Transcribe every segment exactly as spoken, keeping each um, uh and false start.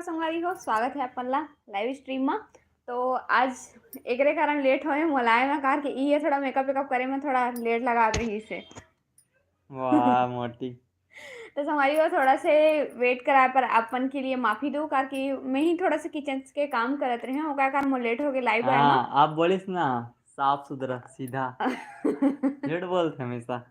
संगवारी हो, स्वागत है अपन ला लाइव स्ट्रीम में। तो आज एकरे कारण लेट होए मोला आए में, कार के ये थोड़ा मेकअप वेकअप करे में थोड़ा लेट लगा रही से। वाह मोटी। तो संगवारी हो, थोड़ा से वेट कराए पर अपन के लिए माफी दो, कार के मैं ही थोड़ा से किचन के काम करत रहे हूँ, ओकर कारण मोर लेट हो गए लाइव आए में। हाँ, आप बोलिस ना, साफ सुथरा सीधा। झूठ बोलते हमेशा।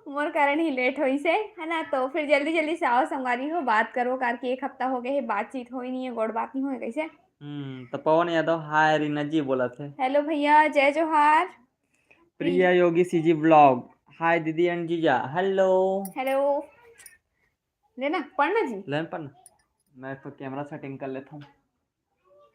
मोर कारण ही लेट होइस हे, है ना? तो फिर जल्दी जल्दी से आओ संगवारी हो, बात करो, कार के एक हफ्ता हो गए है, बातचीत होई नहीं है, गोड़ बात नहीं होए कैसे। हम्म, तो पवन यादव हाय रीना जी बोलत हे। हेलो भैया, जय जोहार। प्रिया योगी सीजी ब्लॉग, हाय दीदी एंड जीजा, हेलो। हेलो, लेना पढ़ना जी। लेन पर ना, मैं तो कैमरा सेटिंग कर लेता हूँ।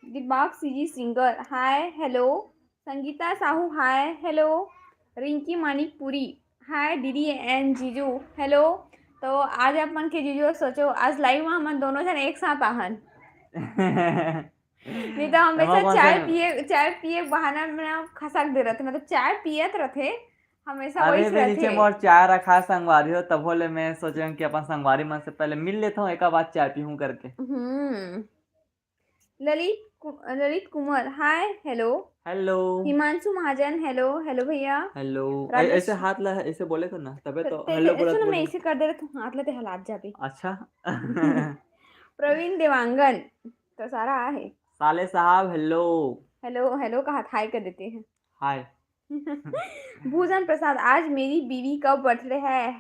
दिमाग CG singer, hi hello. Sangeeta Sahu, hi hello. Rinki Manikpuri, hi दीदी एंड जीजू, हेलो। तो आज अपन के जीजू सोचो, आज लाइव में हमन दोनों जन एक साथ आहन। नहीं तो हमेशा एमा कौन चाय सा पिए, चाय पिए बहाना में खसक दे रहते, मतलब चाय पियत रहते हमेशा, अरे वही बे, नीचे रहते। मोर चाय रखा है संगवारी हो, तभो ले मैं सोचे हूँ कि अपन संगवारी मन से पहले मिल लेता हूँ, एक बाद चाय पीहूँ करके। हम्म। ललित कु-, Lalit Kumar, hi hello. Hello. Himanshu Mahajan, hello. Hello भैया। हेलो। ऐ-, राजेश। ऐसे हाथ ला ऐसे बोले कर ना, तबे तो ते- हेलो ते- बोलत सुन, मैं बोले। ऐसे कर दे रहा, तू हाथ लेते हालात जाबे। अच्छा। प्रवीण देवांगन, तो सारा आहे। साले साहब, हेलो। हेलो, हेलो कहा, हाय कर देते हैं। हाय। भूषण प्रसाद, आज मेरी बीवी का बर्थडे है।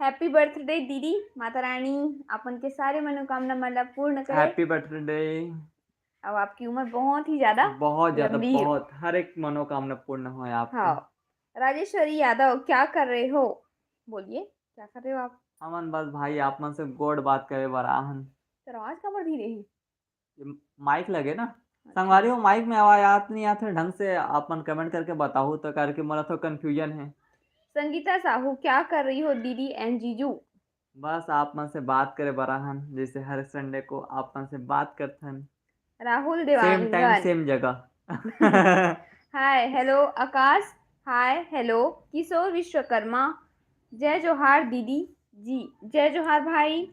हैप्पी बर्थडे दीदी, माता रानी अपन के सारे मनोकामना मन ला पूर्ण करे। Happy birthday. अब आपकी उम्र बहुत ही ज्यादा बहुत ज्यादा, लंबी हो। बहुत, हर एक मनोकामना पूर्ण हो आपकी। हाँ। राजेश्वरी यादव, क्या कर रहे हो? बोलिए, क्या कर रहे हो आप? हमन बस भाई आप मन से गोड़ बात करे बर आहन। तेरा आवाज काबर धीरे ही? ये माइक लगे ना। संगवारी हो, माइक में आवाज आत नहीं आत हे ढंग से, आप मन कमेंट करके बताओ तो, करके मोला तो कंफ्यूजन है। संगीता साहू, क्या कर रही हो दीदी एंड जीजू? बस आप मन से बात करे बर आहन, जैसे हर संडे को आप मन से बात करथन। Rahul same time Dewangan, same जगह। Hi hello. Akash, hi hello. Kishore Vishwakarma, जय जोहार दीदी जी। जय जोहार भाई।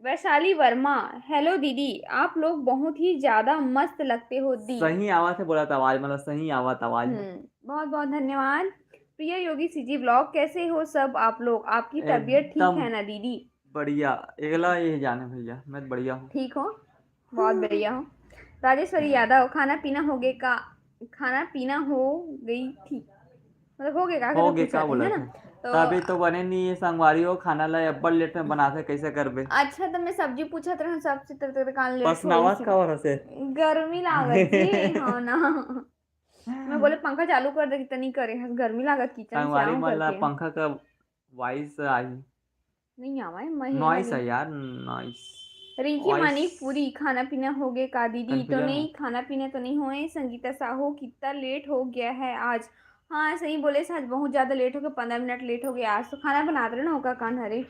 वैशाली वर्मा, हेलो दीदी, आप लोग बहुत ही ज्यादा मस्त लगते हो दी। सही आवत है बोला तो आवाज, मतलब सही आवत आवाज। हम्म, बहुत बहुत धन्यवाद। प्रिया योगी सीजी ब्लॉग, कैसे हो सब आप लोग? आपकी तबीयत ठीक एकदम है ना दीदी? बढ़िया, एकला ये जाने भैया, मैं बढ़िया हूँ। ठीक हो? बहुत बढ़िया हो। राजेश्वरी यादव, खाना पीना हो गए का? खाना पीना हो गई थी, मतलब हो गए का हो करके गए पूछा का था, बोला है ना? था? तो तभी तो बने नहीं है संगवारी हो, खाना ला अब्बड़ लेट में बनाते, कैसे करबे? अच्छा, तो मैं सब्जी पूछत रहूं सबसे, तो तेरे कान लेट पसनावत का हो रहा से? गर्मी लागत जी, हाँ ना। मैं बोले पंखा चालू कर दे, कितनी करे है गर्मी लागत किचन से संगवारी आऊं मन ला करके। पंखा का वॉइस आई। नहीं आवा है, मैं ही नॉइस लगे। है यार, नॉइस। रिंकी वॉइस मानिकपुरी, खाना पीना हो गए का दीदी? तो कंफ्यूजन नहीं, है। खाना पीना तो नहीं होए। संगीता साहू, कितना लेट हो गया है आज। हाँ, सही बोले, आज बहुत ज्यादा लेट हो गया, पंद्रह मिनट लेट हो गया। आज तो खाना बनात रहे ना, ओका कान हरे।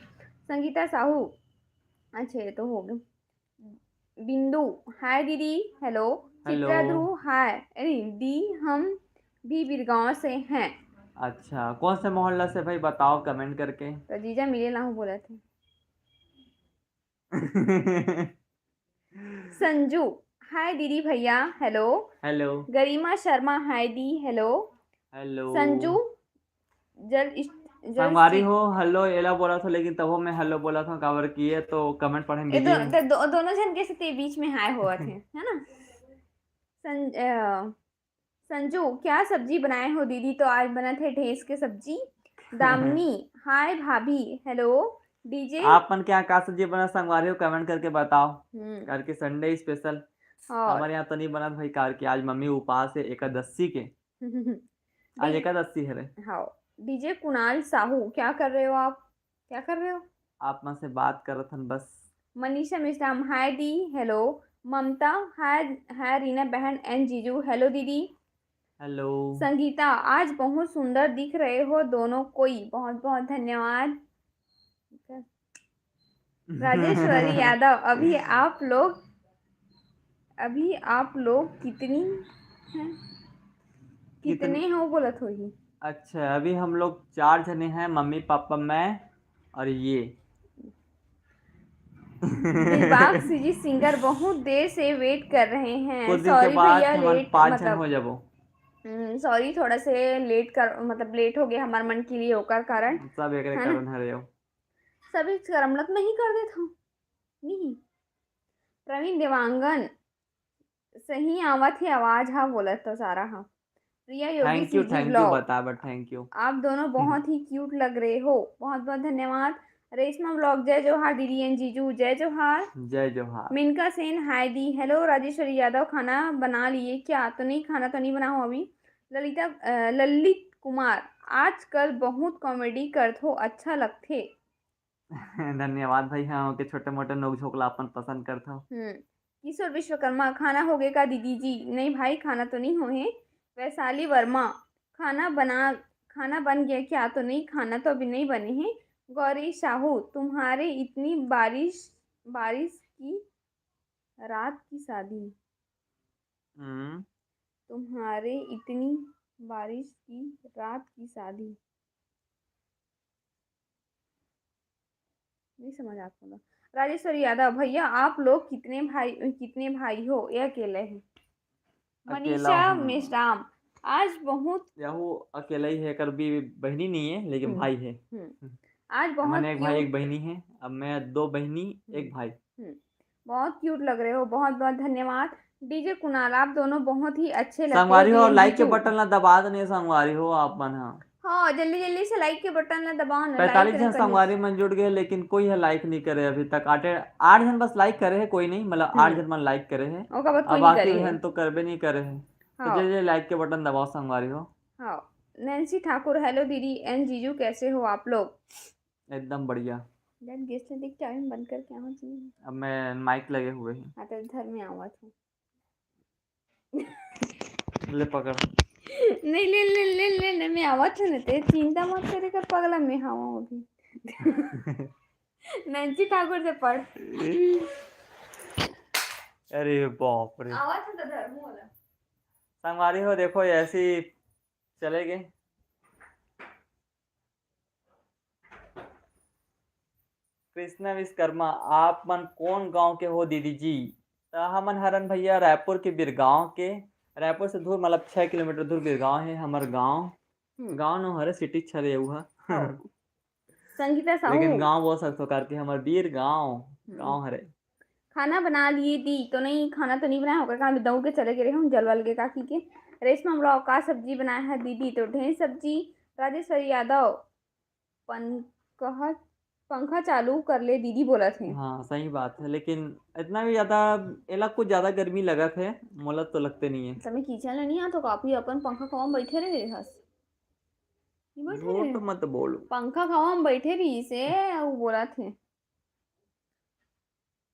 संगीता साहू, अच्छा ये तो हो गए। बिंदु, हाय दीदी। हेलो। चित्रा हेलो। ध्रुव, हाय। अरे दी, हम भी बीरगांव से हैं। अच्छा, कौन से मोहल्ला से भाई, बताओ कमेंट करके। तो जीजा मिले ना हो बोला थे। संजू, हाय दीदी भैया। हेलो। हेलो। गरिमा शर्मा, हाय दी। हेलो। हेलो। संजू, जल इस-, जल संगवारी इस- हो, हेलो एला बोला था, लेकिन तबो मैं हेलो बोला था, काबर कि ये तो कमेंट पढ़े में ये बिजी दो, है। दो, दो, दोनों जन के से बीच में हाय हुआ थे, है ना? सं-, अ, संजू, क्या सब्जी बनाए हो दीदी? तो आज बना थे ढेस के सब्जी। दामिनी, हाय भाभी। हेलो। डीजे। आप मन के यहाँ का सब्जी बना संगवारी हो, कमेंट करके बताओ। हम्म। करके संडे स्पेशल। और हमारे यहाँ तो नहीं बना भाई, कार के आज मम्मी उपास है एकादशी के। आज एकादशी है रे। हाँ। डीजे कुणाल साहू, क्या कर रहे हो आप? क्या कर रहे हो? आप मन से बात करत हन बस। मनीषा मिश्राम, हाय दी। हेलो। ममता, हाय। हाय रीना बहन एंड जीजू। हेलो दीदी। हेलो। संगीता, आज बहुत सुंदर दिख रहे हो दोनों कोई, बहुत बहुत धन्यवाद। राजेश्वरी यादव, अभी आप लोग, अभी आप लोग कितनी हैं? कितने हो बोलत होही। अच्छा, अभी हम लोग चार जने हैं, मम्मी पापा मैं और ये। दिलबाग सीजी सिंगर बहुत देर से वेट कर रहे हैं। कुछ दिन के सॉरी बाद भैया, हमन लेट पाँच झन मतलब हो जाबो। सॉरी, थोड़ा से लेट कर, मतलब लेट हो गया हमार मन के लिए, ओकर कारण सब एकरे है ना? कारण हरे हो। सभी करम लत नहीं कर देत हूँ। नहीं, प्रवीण देवांगन, सही आवत है आवाज हा, बोलत तो सारा हा। Priya Yogi thank you CG thank you blog, बता बट थैंक यू। आप दोनों बहुत ही क्यूट लग रहे हो, बहुत बहुत धन्यवाद। रेशमा ब्लॉग, जय जोहार दीदी एंड जीजू, जय जोहार। जय जोहार। मिनका सेन, हाय दी। हेलो राजेश्वरी यादव, खाना बना लिए क्या? तो नहीं, खाना तो नहीं बना हूँ अभी। ललिता अ, ललित कुमार, आजकल बहुत कॉमेडी करथो, अच्छा लगथे। धन्यवाद भाई, हाँ के छोटे मोटे नोक झोंक ला अपन पसंद करथो। हम्म। किशोर विश्वकर्मा, खाना हो गए का दीदी जी? नहीं भाई, खाना तो नहीं हो है। वैशाली वर्मा, खाना बना खाना बन गया क्या? तो नहीं, खाना तो अभी नहीं बने हैं। गौरी साहू, तुम्हारे इतनी बारिश बारिश की रात की शादी, हम्म। तुम्हारे इतनी बारिश की रात की शादी, नहीं समझ आता। राजेश्वरी यादव, भैया आप लोग कितने भाई कितने भाई हो या अकेले हैं? अकेला मनीषा हूँ। मेश्राम, आज बहुत याहू अकेला ही है, कर भी बहनी नहीं है लेकिन हम्म। भाई है। हम्म। आज बहुत हमन एक भाई क्यूट एक बहनी है। अब मैं दो बहनी एक हम्म। भाई। हम्म। बहुत क्यूट लग रहे हो, बहुत बहुत धन्यवाद। डीजे कुणाल, आप दोनों बहुत ही अच्छे लगते हो संगवारी हो, डीएम लाइक के जीजू। बटन ला दबा देने संगवारी हो आप मन हा। हाँ, जल्दी जल्दी से लाइक के बटन ला दबाओ ना, लाइक पैंतालीस नहीं जन करनी। संगवारी मन जुड़ गए लेकिन कोई है लाइक नहीं करे अभी तक। आठ आठ जन बस लाइक करे है, कोई नहीं, मतलब आठ हम्म। जन मन लाइक करे है। ओकर बाद कोई अब नहीं बाकी करे है। बहन तो करबे नहीं करे है। तो हाँ। जे जे लाइक के बटन दबाओ संगवारी हो। हाँ। नैन्सी ठाकुर, हेलो दीदी एंड जीजू, कैसे हो आप लोग? एकदम बढ़िया। यार गेस्ट ने देख के आवे, बंद करके आवा चाहिए। अब मैं माइक लगे हुए है। हाँ, तो घर में आवा था। ले पकड़। नहीं, ले ले ले ले ले, मैं आवा था ना, ते चिंता मत करे कर पगला, मैं हवा अभी। नैन्सी ठाकुर से पढ़। अरे बाप रे। आवा था तो धर्म वाला। संगवारी हो, देखो ऐसी चले गए। कृष्णा विश्वकर्मा, आप मन कौन गांव के हो दीदी जी? त हमन हरन भैया रायपुर के बिरगांव के। रायपुर से दूर, मतलब छः किलोमीटर दूर बिरगांव है हमर गांव। हम्म। गांव नो हरे, सिटी छरे उहा। हाँ। संगीता साहू। लेकिन गांव बोल सकथो, करके हमर बीर गांव, हम्म। गांव हरे। खाना बना लिए दी? तो नहीं, खाना तो नहीं बनाया होगा, कहाँ दौड़ के चले गए हम जलवा लगे काकी के। रेशमा ब्लॉग, का सब्जी बनाया है दीदी? तो ढेर सब्जी। राजेश्वरी यादव, पंखा पंखा चालू कर ले दीदी बोलत हे। हाँ, सही बात है, लेकिन इतना भी ज्यादा, एला कुछ ज्यादा गर्मी लगत है, मोला तो लगते नहीं है। समय किचन ले नहीं आ तो काफी अपन पंखा खवा में बैठे रहे हस। नहीं बैठे रहे। झूठ मत बोलो। पंखा खवा में बैठे रही से, वो बोलत हे।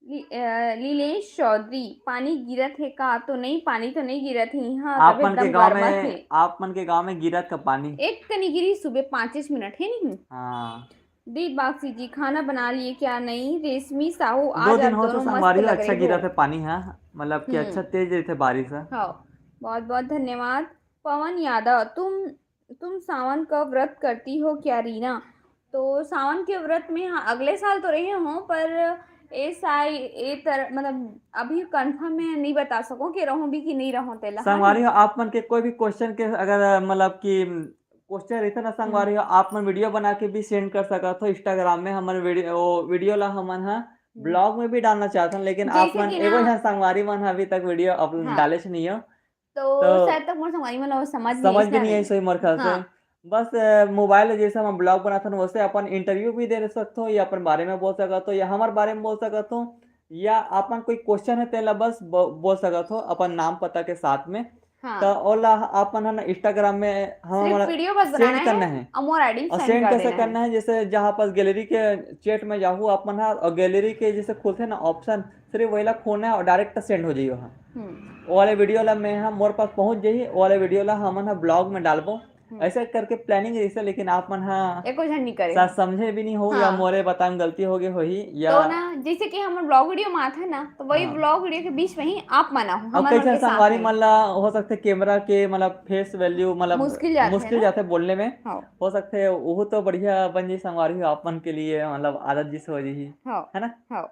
ली-, अ, लीलेश चौधरी, पानी गिरत हे का? तो नहीं, पानी तो नहीं गिरत हे यहाँ, आप तबे मन के एकदम गांव गरमत हे। में, आप मन के गांव में गिरत का पानी? एक कनी गिरी सुबह पाँच मिनट हे नहीं। हाँ। दीप बागसी जी, खाना बना लिए क्या नहीं? रेशमी साहू, दो आज दिन आप हो तो दोनों मस्त संगवारी हो, लग अच्छा रहे गिरा हो। था पानी, हाँ, मतलब कि हम्म। अच्छा तेज रही थे बारिश है। हाँ, बहुत बहुत धन्यवाद। पवन यादव, तुम तुम सावन का व्रत करती हो क्या रीना? तो सावन के व्रत में, हाँ, अगले साल तो रहे हो, पर ए साल ए तर मतलब अभी कंफर्म मैं नहीं बता सकूं कि रहूं भी कि नहीं रहूं तेला, हाँ। संगवारी हो, आप मन के कोई भी क्वेश्चन के अगर मतलब कि क्वेश्चन रहते ना संगवारी हो, आप मन वीडियो बना के भी सेंड कर सकत हो इंस्टाग्राम में। हमन वीडियो, वीडियो ला हमन हा ब्लॉग में भी डालना चाहत हन, लेकिन आप जैसे मन कि एगो ना, झन संगवारी मन हा अभी तक वीडियो अपलोड हाँ। डाले से नहीं हो। तो तो शायद तक मोर संगवारी मन ला वो समझ समझ भी आइस नहीं आई ना। सही मोर ख्याल से। हाँ। बस अ, मोबाइल जैसे हम ब्लॉग बनात हन वैसे अपन इंटरव्यू भी दे सकत हो या अपन बारे में बोल सकत हो या हमारे बारे में बोल सकत हो या अपन कोई क्वेश्चन है तेला बस ब-, बोल सकत हो अपन नाम पता के साथ में। हाँ। तो ओला अपन है ना इंस्टाग्राम में हम सिर्फ हमारा वीडियो बस सेंड बनाना करना है है। और मोर आईडी में और सेंड सेंड कर कैसे देना करना है। है? जैसे जहाँ पास गैलरी के चैट में जाहू अपन हा और गैलरी के जैसे खुलते ना ऑप्शन, सिर्फ वही ला खोना है और डायरेक्ट सेंड हो जाइयो। हाँ, हम्म। वो वाले वीडियो ला मैं, हाँ, मोर पास पहुँच जाही, वो वाले वीडियो ला हमन हा ब्लॉग में डालबो। हम्म। ऐसे करके प्लानिंग रहिसे, लेकिन आप मन हा एको झन नहीं करे। शायद समझे भी नहीं हो या हाँ। मोरे बताए में गलती हो गई होही या तो ना, जैसे कि हमर ब्लॉग वीडियो में आथे ना, तो वही हाँ। ब्लॉग वीडियो के बीच में ही आप मन आहू, अब हमर कई मन झन के साथ संगवारी में। मन ला हो सकथे कैमरा के मतलब फेस वैल्यू मतलब मुश्किल जाथे मुश्किल ना? जाथे बोलने में। हाँ। हो सकथे वो तो बढ़िया बन जी संगवारी हो, आप मन के लिए मतलब आदत जिस हो जी, हाँ। है ना? हाँ।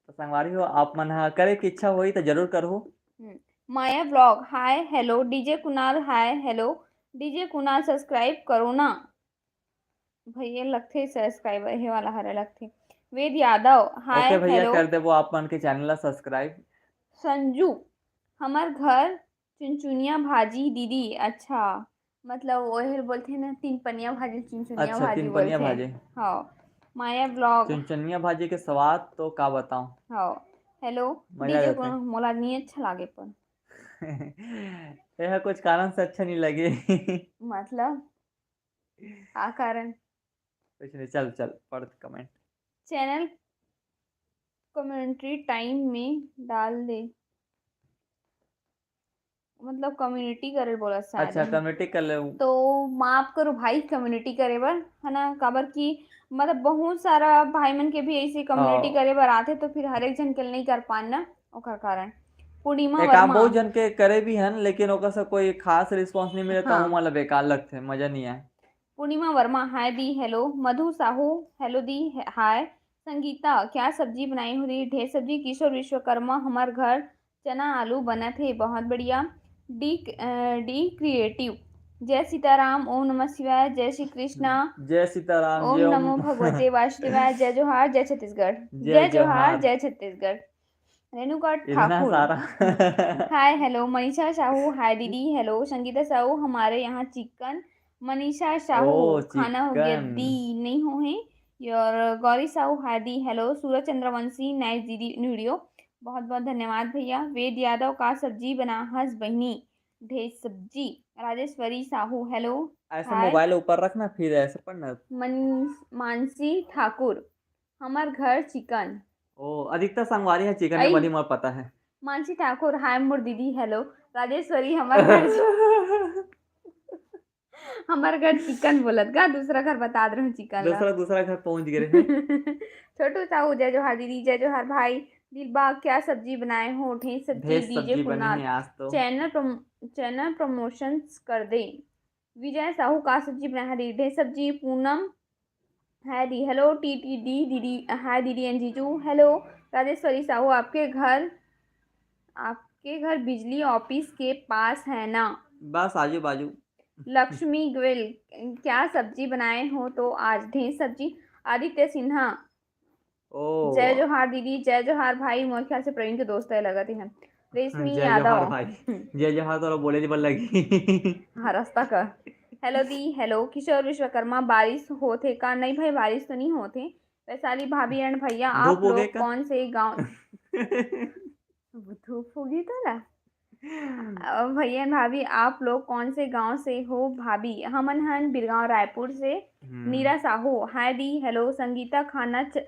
तो संगवारी हो, आप मन ह करे के इच्छा होही तो जरूर करहू। Maya blog hi hello, DJ Kunal hi hello. DJ Kunal subscribe करो ना। भैया लगथे सब्सक्राइबर हे वाला हरे लगथे। वेद यादव हाय ओके भैया, हेलो। कर देबो आप मन के चैनल ला सब्सक्राइब। संजू हमर घर चुनचुनिया भाजी दीदी। अच्छा, मतलब ओहे बोलथे ना, तीन पनिया भाजी, चुनचुनिया अच्छा, भाजी तीन पनिया बोलथे। भाजी। हाँ, माया ब्लॉग। चुनचुनिया भाजी के स्वाद तो का बताऊं। हाँ, हेलो। मजा आ डीजे जाथे। को मोला नहीं अच्छा लागे पर यह कुछ कारण से अच्छा नहीं लगे। मतलब का कारण? कुछ नहीं, चल चल पढ़ कमेंट। चैनल कमेंट्री टाइम में डाल दे, मतलब कम्युनिटी करे बोला शायद अच्छा, एमे। कमेंट्री कर ले। तो माफ करो भाई, कम्युनिटी करे बर, है ना, काबर कि मतलब बहुत सारा भाई मन के भी ऐसे कम्युनिटी हाँ। करे बर आथे, तो फिर हर एक जन के नहीं कर पान ना, ओकर कारण। पूर्णिमा एक आम वर्मा। बहुत जन के करे भी हन, लेकिन ओकर से कोई खास रिस्पांस नहीं मिले, तो हाँ। ओमा ला बेकार लगथे, मजा नहीं आए। पूर्णिमा वर्मा हाय दी हेलो। मधु साहू हेलो दी हाय। संगीता क्या सब्जी बनाई हो दी? ढेर सब्जी। किशोर विश्वकर्मा हमर घर चना आलू बनत हे, बहुत बढ़िया। डी अ, डी क्रिएटिव जय सीताराम, ओम नमः शिवाय, जय श्री कृष्णा, जय सीताराम, ओम जय ओम। नमो भगवते वासुदेवाय, जय जोहार, जय छत्तीसगढ़। जय जय जोहार, जोहार। जय छत्तीसगढ़। रेणुका इतना ठाकुर। सारा। Hi hello. Manisha Sahu hi दीदी हेलो। संगीता साहू हमारे यहाँ चिकन। मनीषा साहू ओ, खाना हो गया चिकन। दी नहीं हो है। और गौरी साहू हाय दी हेलो। सूरज चंद्रवंशी नाइस दीदी वीडियो। बहुत बहुत धन्यवाद भैया। वेद यादव का सब्जी बना हस बहिनी? ढेर सब्जी। राजेश्वरी साहू हेलो। ऐसा हाय। मोबाइल ऊपर रखना, फिर ऐसे पढ़ना। मन मानसी ठाकुर हमर घर चिकन। ओ, अधिकतर संगवारी है चिकन आई। में बनी, मोर पता है। मानसी ठाकुर हाय मोर दीदी हेलो। राजेश्वरी हमर घर चि- हमर घर चिकन बोलत का, दूसरा घर बता दे रहूं चिकन ला। दूसरा दूसरा घर पहुंच गए हैं। छोटू साहू जय जोहार दीदी, जय जोहार भाई। दिलबाग क्या सब्जी बनाए हो? ढेर सब्जी। ढेर डीजे सब्जी बने कुणाल हैं आज तो। चैनल प्रम- चैनल प्रमोशंस कर दे। विजय साहू का सब्जी बनाए हरी? ढेर सब्जी। पूनम हाय दी हेलो। टी टी डी दीदी हाय दीदी एंड जीजू हेलो। राजेश्वरी साहू आपके घर आपके घर बिजली ऑफिस के पास है ना? बस आजू बाजू। लक्ष्मी गोयल क्या सब्जी बनाए हो तो आज? ढेर सब्जी। आदित्य सिन्हा ओ, जय जोहार दीदी, जय जोहार भाई। मोर ख्याल से प्रवीण के दोस्त है लगत है। रेशमी जय यादव जोहार भाई। जय जोहार तोरा बोले बर लगी। हाँ, रास्ता का। हेलो दी हेलो। किशोर विश्वकर्मा बारिश होथे का? नहीं भाई, बारिश तो नहीं होथे। वैशाली भाभी एंड भैया आप धूप हो गए लोग का? कौन से गांव धूप होगी तो ना। अ, भैया एंड भाभी आप लोग कौन से गांव से हो? भाभी हमन हन बिरगांव रायपुर से। हम्म। नीरा साहू हाय दी हेलो। संगीता खाना च...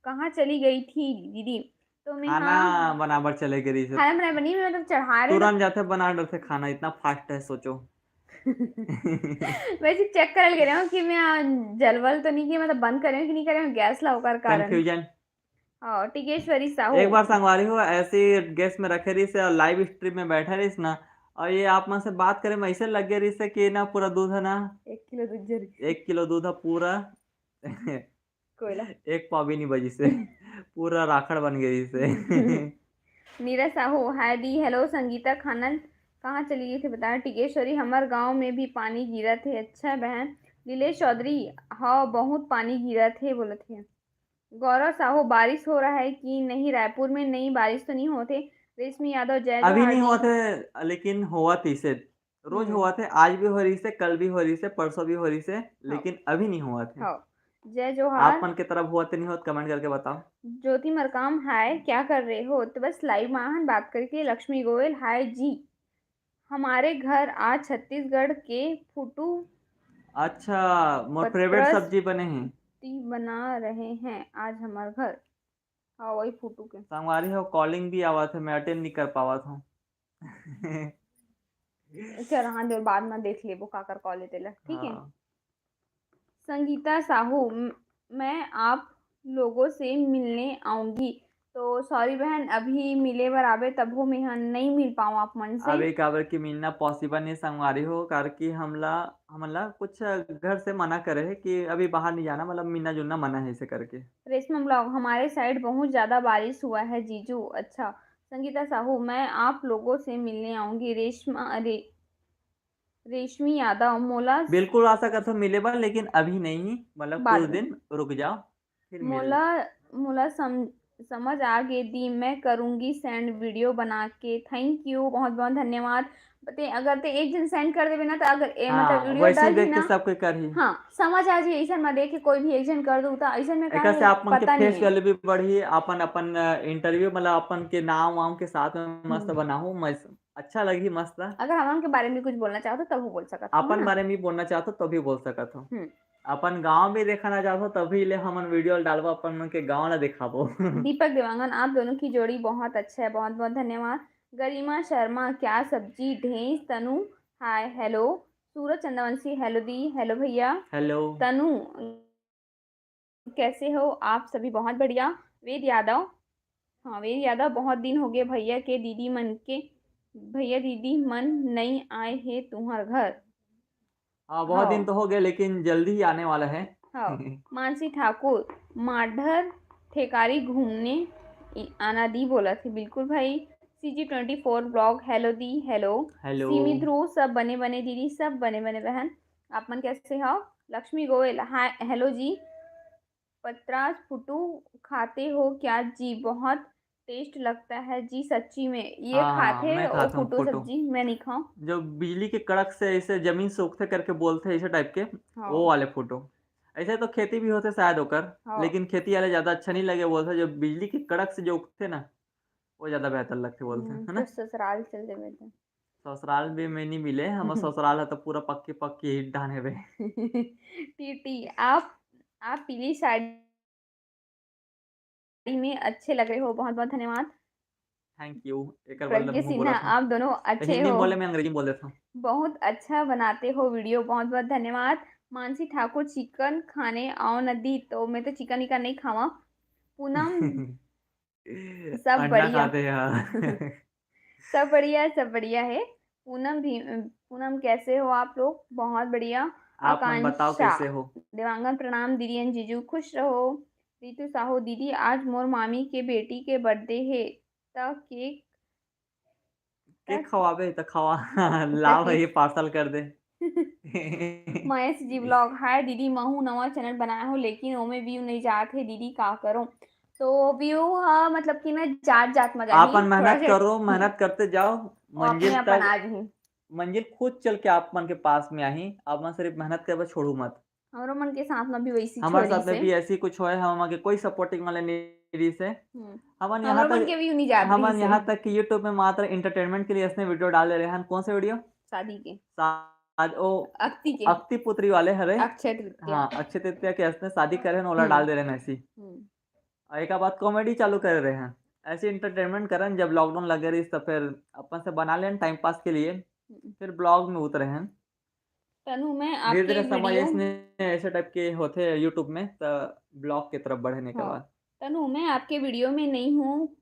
कहाँ चली गई थी दीदी? तो मैं खाना हाँ बनाबर चले गए रही से। खाना बनाए बनी, मैं मतलब चढ़ा रहे तुरंत जाते बना डरते खाना, इतना फास्ट है सोचो। वैसे चेक करल गए रहूं कि मैं जलवल तो नहीं किया, मतलब बंद करे हूं कि नहीं करे हूं गैस ला, ओकर कारण। कंफ्यूजन। हाँ, टिकेश्वरी साहू। एक बार संगवारी हो ऐसे गैस में रखे रही से और लाइव स्ट्रीम में बैठे रही ना, और ये आप मन से बात करे में ऐसे लग गए रही से कि ना पूरा दूध है ना, एक किलो दूध जरी। एक किलो दूध है पूरा। कोयला। एक पाव भी नहीं बजी से, पूरा राखड़ बन गई से। नीरा साहू हाय दी हेलो। संगीता खाना कहाँ चली गई थी बताओ। टिकेश्वरी हमर गांव में भी पानी गिरत है। अच्छा बहन। नीलेश चौधरी हाँ बहुत पानी गिरत है बोलत है। गौरव साहू बारिश हो रहा है कि नहीं रायपुर में? नहीं, बारिश तो नहीं होते। रेशमी यादव जय अभी जोहार नहीं दी। होते, लेकिन होवत इसे रोज हम्म। होवत है। आज भी हो रही से, कल भी हो रही से, परसों भी हो रही से, लेकिन अभी नहीं होवत है। हाँ, जय आप जोहार। मन के तरफ होवत नहीं होत, कमेंट करके बताओ। ज्योति मरकाम हाय, क्या कर रहे हो? तो बस लाइव में आहन बात करके। लक्ष्मी गोयल हाय जी, हमारे घर आज छत्तीसगढ़ के फुटू अच्छा, मोर फेवरेट पतरस सब्जी बने हैं। टी बना रहे हैं आज हमार घर। हाँ, वही फुटू के। संगवारी हो, कॉलिंग भी आवत है, मैं अटेंड नहीं कर पावत हूँ। चल हाँ, जो बाद में देख लेबो काकर कॉल है तेला, ठीक है। हाँ। संगीता साहू, म- मैं आप लोगों से मिलने आऊंगी। तो सॉरी बहन, अभी मिले बर आबे तभो मेहा नई मिल पाऊँ आप मन से। अभी काबर कि मिलना पॉसिबल नहीं संगवारी हो, काबर कि हमला हमला कुछ घर से मना करे है कि अभी बाहर नहीं जाना, मतलब मिलना जुलना मना है इसे करके। रेशमा ब्लॉग, हमारे साइड बहुत ज्यादा बारिश हुआ है जीजू। अच्छा संगीता साहू, मैं आप लोगों से मिलने आऊंगी। रेशमा रे, रेशमी यादव, मोला बिल्कुल आ सकत हो मिले बर, लेकिन अभी नहीं, मतलब बाद कुछ में। दिन रुक जाओ, फिर मिल मोला मोला सम, समझ आ गे दी, मैं करूंगी सेंड वीडियो बना के। थैंक यू, बहुत बहुत धन्यवाद। ते अगर ते एक जन सेंड कर देबे ना, तो अगर ए, मतलब हाँ, वीडियो वैसे ही डालही देख के ना, सब कोई करही। हाँ समझ आ जाए। ऐसा मैं देख के कोई भी एक जन कर दूँ तो ऐसा में एकर काहे से आप मन के पता नहीं फेस है। वैल्यू भी बढ़ी, अपन अपन इंटरव्यू मतलब अपन के नाम वाम के साथ में मस्त हम्म। बनाहू, मस्त अच्छा लगही, मस्त। अगर हमन के बारे में कुछ बोलना चाहो तो तब बोल सकत हो, है अपन ना? बारे में बोलना चाहत हो तो भी बोल सकत हो। हम्म। अपन गांव भी देखना चाहत हो तभी ले हमन वीडियो डालबो, अपन मन के गांव ला दिखाबो। दीपक देवांगन, आप दोनों की जोड़ी बहुत अच्छा है, बहुत बहुत धन्यवाद। गरिमा शर्मा, क्या सब्जी ढेंस। तनु, हाय हेलो। सूरज चंद्रवंशी, हेलो दी, हेलो भैया। हेलो। तनु, कैसे हो आप सभी? बहुत बढ़िया। वेद यादव, हाँ वेद यादव, बहुत दिन हो गए भैया के दीदी मन के, भैया दीदी मन नई आए हे तुम्हार घर। हाँ, बहुत दिन हाँ। तो हो गए, लेकिन जल्दी ही आने वाला है। हाँ। मानसी ठाकुर, माढ़र ठेकारी घूमने इ-, आना दी बोला थे। बिल्कुल भाई। CG twenty four blog, hello दी, हेलो। हेलो। सिमी ध्रुव, सब बने बने दीदी, सब बने बने बहन। आप मन कैसे हो? लक्ष्मी गोयल, हाय, हेलो जी। पत्रास फुटू खाते हो क्या जी? बहुत टेस्ट लगता है जी सच्ची में। ये हाँ, खाथे मैं वो खाता हूँ फुटू फुटू। सब्जी, मैं नहीं खाऊं। जो बिजली के कड़क से ऐसे जमीन से उगते करके बोलते हैं, ऐसे टाइप के, हाँ। वो वाले फुटू। ऐसे तो खेती भी होते शायद ओकर, हाँ। लेकिन खेती वाले ज्यादा अच्छा नहीं लगे बोलते, जो बिजली के कड़क से जो उगते ना, वो ज्यादा बेहतर लगते बोलते हैं, हम्म, है ना? तो ससुराल चल देवे तो। ससुराल भी में नहीं मिले, हम ससुराल है तो पूरा पक्की पक्की ईंट ढान हेबे। टीटी, आप आप पीली साड़ी में अच्छे लग रहे हो, बहुत बहुत धन्यवाद। Thank you. एक बार प्रज्ञ सिन्हा, आप दोनों अच्छे हिंदी में हो। बोले, मैं अंग्रेजी में बोल देता हूँ। बहुत अच्छा बनाते हो वीडियो, बहुत बहुत धन्यवाद। मानसी ठाकुर, चिकन खाने आओ न दी। तो मैं तो चिकन इकन नहीं खावा। पूनम, सब अंडा बढ़िया। खाते हैं। सब बढ़िया, सब बढ़िया है। पूनम भी, पूनम कैसे हो आप लोग? बहुत बढ़िया। आप मन बताओ आकांक्षा कैसे हो? देवांगन, प्रणाम दीदी and जीजू, खुश रहो। रितु साहू, दीदी आज मोर मामी के बेटी के बर्थडे है, त केक केक खवाबे त खवा। ला भाई, पार्सल कर दे। महेश जी ब्लॉग, हाय दीदी, महू नवा चैनल बनाया हो लेकिन ओमे व्यू नहीं जात है दीदी, का करो? तो व्यू हा मतलब कि ना जात जात में जाही, अपन मेहनत थोड़ा से करो, मेहनत करते जाओ, वो अपने मंजिल अपन तक, आ जाही। मंजिल खुद चल के आप मन के पास में आही। आप मन सिर्फ मेहनत करबे, छोड़ू मत। हमरो मन के साथ में भी वैसी हमारे छोड़ी साथ में से। भी ऐसी कुछ होय, हम के कोई सपोर्टिंग वाले नहीं रही से। हम्म। हमन हमरो यहाँ मन तक, के व्यू नहीं जात हमन रही से। यहाँ तक कि YouTube में मात्र एंटरटेनमेंट के लिए इसने वीडियो डाल दे रहे हैं। कौन से वीडियो? शादी के। शाद ओ अक्ति के। अक्ति पुत्री वाले हरे। अक्षय तृतीया। हाँ, अक्षय तृतीया के इसने शादी करे हैं, ओला हम्म। डाल दे रहे हैं ऐसी। हम्म। और एक बात कॉमेडी चालू कर रहे हैं, ऐसे एंटरटेनमेंट करन। जब लॉकडाउन लगे रही तो फिर अपन से बना लेन टाइम पास के लिए, हम्म। फिर ब्लॉग में उतरे हैं। तनु, मैं धीरे धीरे आपके समय वीडियो इसने ऐसे टाइप के होते YouTube में, तो ब्लॉग की तरफ बढ़ने के हाँ। बाद। तनु, मैं आपके वीडियो में नहीं हूँ,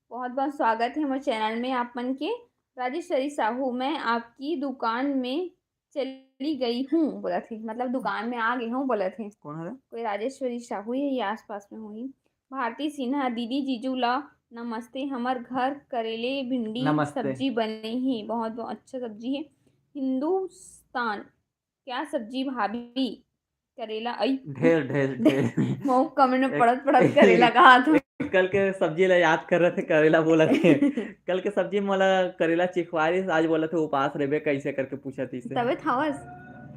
बहुत बहुत स्वागत है मोर चैनल में आप मन के। राजेश्वरी साहू, मैं आपकी दुकान में चली गई हूँ बोला थे, मतलब दुकान में आ गई हूँ बोला थे। कौन है? कोई राजेश्वरी साहू है, ये आसपास में हुई। भारती सिन्हा, दीदी जीजू ला नमस्ते, हमर घर करेले भिंडी नमस्ते। सब्जी बने ही, बहुत बहुत अच्छा सब्जी है। हिंदुस्तान, क्या सब्जी भाभी? करेला, आई। ढेर, ढेर, ढेर। मऊ कमेंट में एक- पढ़त पढ़त करेला कहा तू। कल के सब्जी ला याद कर रहे थे, करेला बोला थे। कल के सब्जी मोला करेला चिखवारी, आज बोला थे उपास रेबे कैसे करके पूछा थी से। तबे थावस,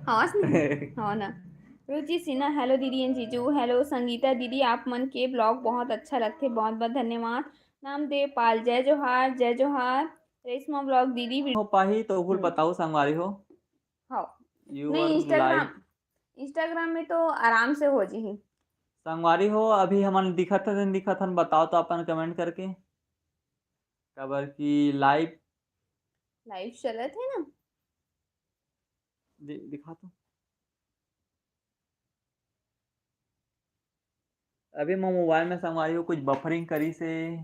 हवस नहीं? हाँ ना। रुचि सिन्हा, हेलो दीदी and जीजू। हेलो संगीता दीदी, आप मन के ब्लॉग बहुत अच्छा लगथे, बहुत बहुत धन्यवाद। नामदेव पाल, जय जोहार, जय जोहार। रेशमा ब्लॉग दीदी वीडियो हो पाही तो भूल हम्म। बताओ संगवारी हो। हाँ। You नहीं, are Instagram, live। Instagram में तो आराम से हो जी। संगवारी हो, अभी हमन दिखत हन, दिखत हन, बताओ तो अपन कमेंट करके, काबर कि लाइव लाइव चलत है ना। दि-, दिखा तो। अभी मैं मोबाइल में संगवारी हो कुछ बफरिंग करी से,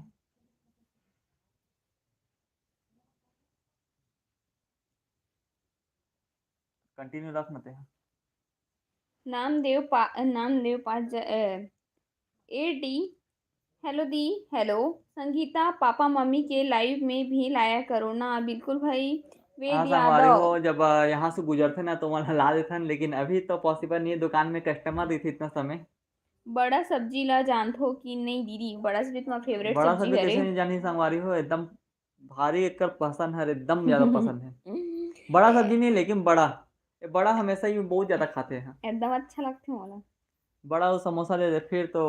कंटिन्यू रख न ते। नामदेव पा नामदेव पा ए डी हेलो दी। हेलो संगीता, पापा मम्मी के लाइव में भी लाया करो ना। बिल्कुल भाई। वेद हाँ संगवारी यादव। हो, जब अ, यहाँ से गुजरते ना तो वहाँ ला देथन, लेकिन अभी तो पॉसिबल नहीं है, दुकान में कस्टमर रही थे इतना समय। बड़ा सब्जी ला जानथो कि नहीं दीदी? बड़ा सब्जी तुम्हारा फेवरेट बड़ा सब्जी सब्जी हरे। कैसे नहीं जानी संगवारी हो, एकदम भारी एकर पसंद है, एकदम ज्यादा पसंद है। बड़ा सब्जी नहीं, लेकिन बड़ा, ये बड़ा हमेशा ही बहुत ज्यादा खाते हैं। एकदम अच्छा लगथे मोला। बड़ा वो समोसा ले ले, फिर तो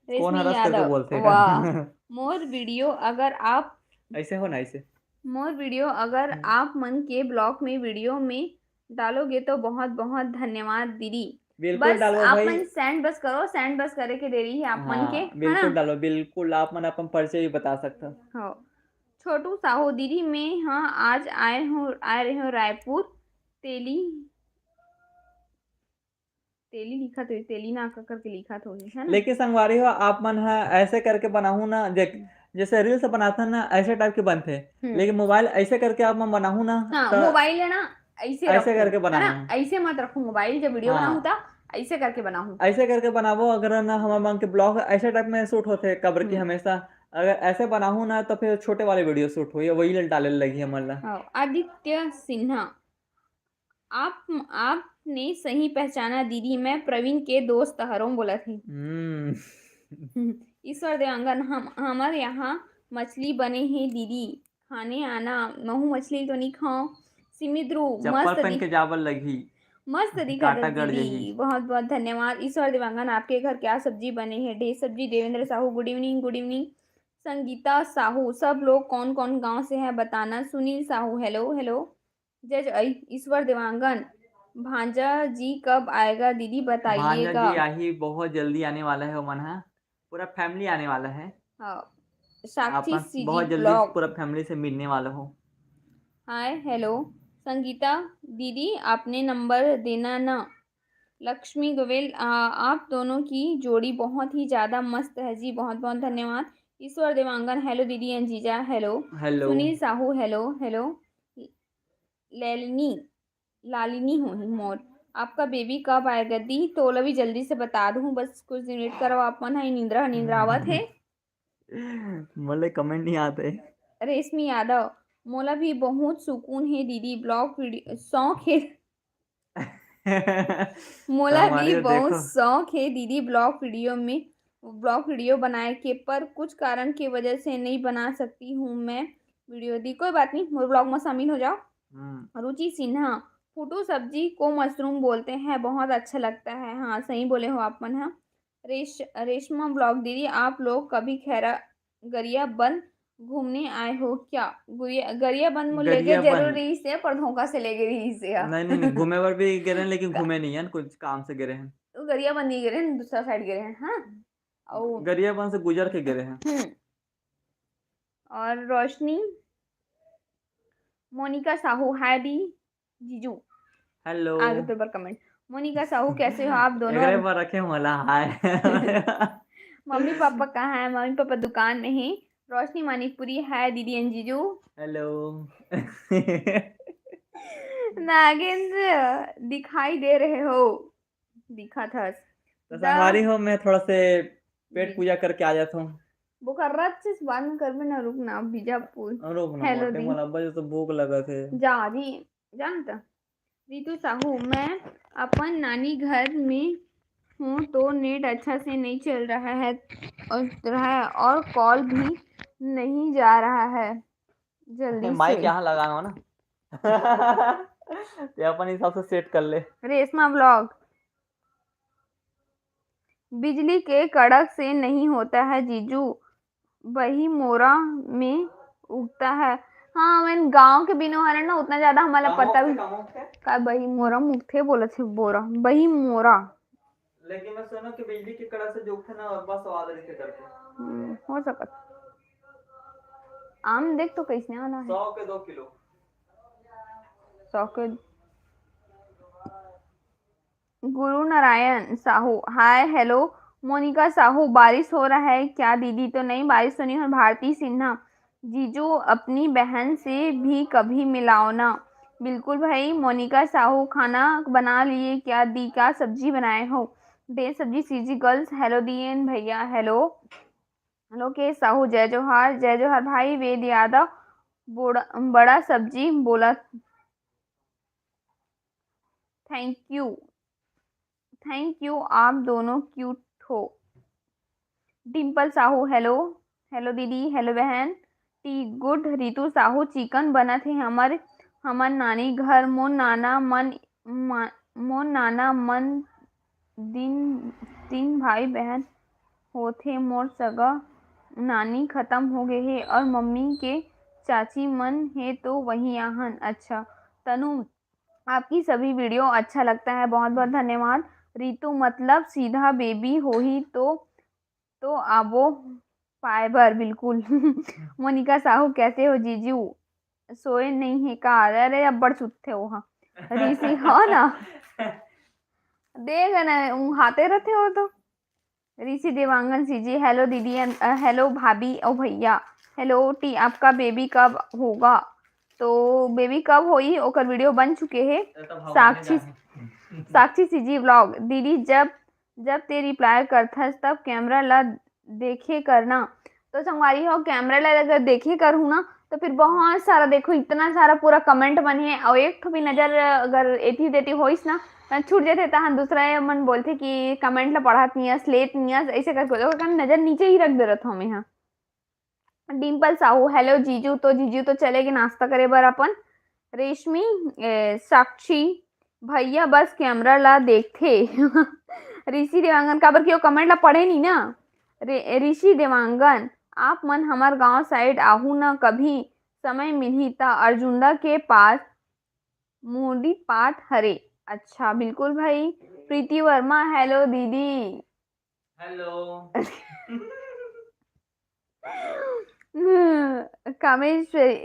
कौन रेशमी हरस करके यादव। बोलते हैं। वाह। मोर वीडियो अगर आप ऐसे हो ना, ऐसे। मोर वीडियो अगर हम्म। आप मन के ब्लॉग में वीडियो में डालोगे तो बहुत बहुत धन्यवाद दीदी। बिल्कुल बस डालो आप भाई। मन सेंड बस करो, सेंड बस करे के देरी है आप मन हाँ, के, है ना? बिल्कुल डालो, बिल्कुल। आप मन अपन परिचय भी बता सकते हो। हाँ। छोटू साहू दीदी, मैं हाँ आज आए हूँ, आ रहे हूँ रायपुर। तेली, तेली लिखा तो, तेली नाका करके लिखा तो है ना? लेकिन संगवारी हो, आप मन ह ऐसे करके बनाहू ना, देख, जैसे रील्स बनाथन ना, ऐसे टाइप के बनथे। हम्म। लेकिन मोबाइल ऐसे करके आप मन बनाहू ना, हाँ, त मोबाइल है ना, ऐसे ऐसे रखो, करके है बनाना ना? है। ऐसे मत रखो मोबाइल, जब वीडियो हाँ। बनाऊँ तब ऐसे करके बनाऊँ। ऐसे करके बनाबो। अगर ना हमारे मन के ब्लॉग ऐसे टाइप में शूट होते, कबर की हम्म। हमेशा अगर ऐसे बनाहू ना, तो फिर छोटे वाले वीडियो शूट होई, वही डाले लगी हमन ला। हाँ, आदित्य सिन्हा, आप आपने सही पहचाना दीदी, मैं प्रवीण के दोस्त हरों बोला थे। हम्म। ईश्वर देवांगन, हम हमर यहाँ मछली बने हे दीदी, खाने आना। महू मछली तो नहीं खाओ। सिमी ध्रुव, चप्पल मस्त पहन दिख के जाबल लगही। मस्त दिखा कांटा दस गड़ दीदी, जाही। बहुत बहुत धन्यवाद। ईश्वर देवांगन, आपके घर क्या सब्जी बने है? ढेर सब्जी। देवेंद्र साहू, गुड इवनिंग, गुड इवनिंग। संगीता साहू, सब लोग कौन कौन गांव से है बताना। Sunil Sahu, hello hello. जज आई, ईश्वर देवांगन, भांजा जी कब आएगा दीदी, भांजा बताइएगा। जी आही, बहुत जल्दी आने वाला है, ओमन हा पूरा फैमिली आने वाला है। हाँ, साक्षी आपन सीजी बहुत जल्दी ब्लॉग। पूरा फैमिली से मिलने वाला हो। हाय, हेलो संगीता दीदी, आपने नंबर देना ना। लक्ष्मी गोवेल, आ, आप दोनों की जोड़ी बहुत ही ज्यादा मस्त है जी, बहुत बहुत धन्यवाद। ईश्वर देवांगन, हेलो दीदी एंड जीजा, hello. Hello. Sunil Sahu, hello hello. Lailani, Lalini होही मोर, आपका बेबी कब आएगा दी? तो ओला भी जल्दी से बता दूँ, बस कुछ दिन वेट करो आप मन। हाय निंद्रा निंद्रावत है। मोले कमेंट नहीं आते। रेशमी यादव, मोला भी बहुत सुकून है दीदी, ब्लॉग वीडियो शौक है। मोला भी संगवारी हो, बहुत देखो। शौक है दीदी ब्लॉग वीडियो में, ब्लॉग वीडियो बनाए के, पर कुछ कारण की वजह से नहीं बना सकती हूँ मैं वीडियो दी। कोई बात नहीं, मोर ब्लॉग में शामिल हो जाओ। हम्म। रुचि सिन्हा, फूटू सब्जी को मशरूम बोलते हैं, बहुत अच्छा लगता है। हाँ, सही बोले हो आप मन। हाँ, रेश रेशमा ब्लॉग दीदी, आप लोग कभी खैरा गरियाबंद घूमने आए हो क्या? गुरिया गरियाबंद में लेके गरियाबंद। जरूर रही से, पर धोखा से लेके रही से। नहीं नहीं नहीं, घूमे बर भी गे रहेन, लेकिन घूमे नहीं है, कुछ काम से गे रहेन। वो गरियाबंद नहीं गे रहेन, दूसरा साइड गे रहेन। हाँ, और गरियाबंद से गुजर के गे रहेन। हम्म। और रोशनी, मोनिका साहू, हाय दी जीजू। हेलो। आगे तो पर कमेंट। मोनिका साहू, कैसे हो आप दोनों? एकरे पर रखे वाला हाय। मम्मी पापा कहाँ है? मम्मी पापा दुकान में है। रोशनी मानिकपुरी, हाय दीदी एंड जीजू। हेलो। नागेंद्र, दिखाई दे रहे हो? दिखा था। तो संगवारी हो, मैं थोड़ा से पेट जी। पूजा करके आ जाता हूँ। बोकर रच से बात में करबे ना, रुक ना, बीजापुर। रुक ना, हेलो मोटे दी। मोला बजे तो भूख लगा थे। जा जी, जानता। रितु साहू, मैं अपन नानी घर में हूँ तो नेट अच्छा से नहीं चल रहा है और रहा है और कॉल भी नहीं जा रहा है जल्दी माइक से। यहाँ लगाना हो ना। ते अपन हिसाब से सेट कर ले। रेशमा ब्लॉग, बिजली के कड़क से नहीं होता है जीजू, बही मोरा में उगता है। हाँ, मैं गांव के बिनो हरन ना, उतना ज्यादा हमारा पता भी। का बही मोरा मुखथे बोलत हे बोरा, बही मोरा। लेकिन मैं सुनो कि बिजली के कड़क से जो उठे ना, बस आवाज रखे करके। हम्म, हो सकत। आम देख तो कैसने वाला है। सौ के दो किलो। सौ के। गुरु नारायण साहू, हाय हेलो। मोनिका साहू, बारिश हो रहा है क्या दीदी? तो नहीं, बारिश तो नहीं हो। भारती सिन्हा, जीजू अपनी बहन से भी कभी मिलाओ ना। बिल्कुल भाई। मोनिका साहू, खाना बना लिए क्या दी, क्या सब्जी बनाए हो? डे सब्जी सीजी गर्ल्स, हेलो दीएन भैया, हेलो। हेलो के साहू, जय जोहार, जय जोहार भाई। वेद यादव, बड़ा, बड़ा सब्जी बोला। थैंक यू, थैंक यू, आप दोनों क्यूट हो। डिम्पल साहू, हेलो। हेलो दीदी, हेलो बहन। टी गुड। रितु साहू, चिकन बनत हे हमर, हमर नानी घर। मोर नाना मन, मा-, मोर नाना मन दिन, तीन भाई बहन होथे। मोर सगा नानी खत्म हो गए हे और मम्मी के चाची मन हे तो वही आहन। अच्छा तनु, आपकी सभी वीडियो अच्छा लगता है, बहुत बहुत धन्यवाद। रितु, मतलब सीधा बेबी होही तो, तो आबो पाए बर बिल्कुल। मोनिका साहू, कैसे हो जीजू? सोए नहीं है का? अरे अब्बड़ सुतथे ओहा। ऋषि हो ना, देख ना, ऊँघाते रहते हो तो। ऋषि देवांगन सीजी, हेलो दीदी and, अ, हेलो भाभी और भैया। हेलो टी, आपका बेबी कब होगा? तो बेबी कब होई, ओकर वीडियो बन चुके हे। ये तो भगवान साक्षी, जाने। साक्षी सीजी व्लॉग, दीदी जब, जब ते रिप्लाई करथस तब कैमरा ला देखे करना। तो संगवारी हो, कैमरा ला अगर देखे करहू ना, तो फिर बहुत सारा, देखो, इतना सारा पूरा कमेंट बने हे, और एक ठो भी नजर अगर एती देती होइस ना, त छूट जाथे। तहन दूसरा ये मन बोलथे कि कमेंट ला पढ़त नियस, लेत नियस, ऐसे करके ओकर नजर नीचे ही रख दे रहत हूँ मैं। हाँ, डिम्पल साहू, हेलो जीजू। तो जीजू तो चले गए नाश्ता करे बर अपन। रेशमी, ए, साक्षी, भैया बस कैमरा ला देखथे। ऋषि देवांगन, काबर कि वो कमेंट ला पढ़े नहीं ना। रे-, ऋषि देवांगन, आप मन हमर गांव साइड आहू न कभी, समय मिलही त अर्जुंदा के पास मूड़ी पाठ हरे। अच्छा, बिल्कुल भाई। प्रीति वर्मा, हेलो दीदी। हेलो। कामेश्वरी,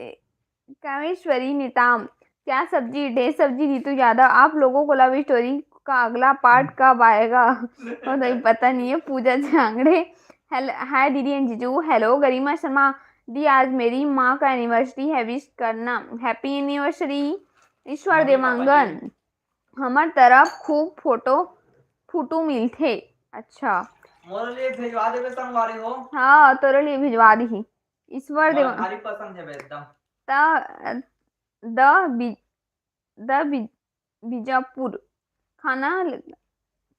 कामेश्वरी नेताम, क्या सब्जी, ढेर सब्जी। रितु यादव, आप लोगों को लव स्टोरी का अगला पार्ट कब आएगा? वो तो पता नहीं है। पूजा झांगड़े, हेल-, हाय दीदी एंड जीजू। हेलो गरिमा शर्मा, दी आज मेरी माँ का एनिवर्सरी है, विश करना। Happy anniversary. ईश्वर मम्मी पापा देवांगन, हमर तरफ खूब फोटो, फोटो मिलथे। अच्छा। मोर लिए भेजवा देबे संगवारी हो। हाँ, तोरे लिए भिजवा दीही। ईश्वर मोला देवा भारी पसंद है बे एकदम। त, द बी-, द बी-, बीजापुर। खाना,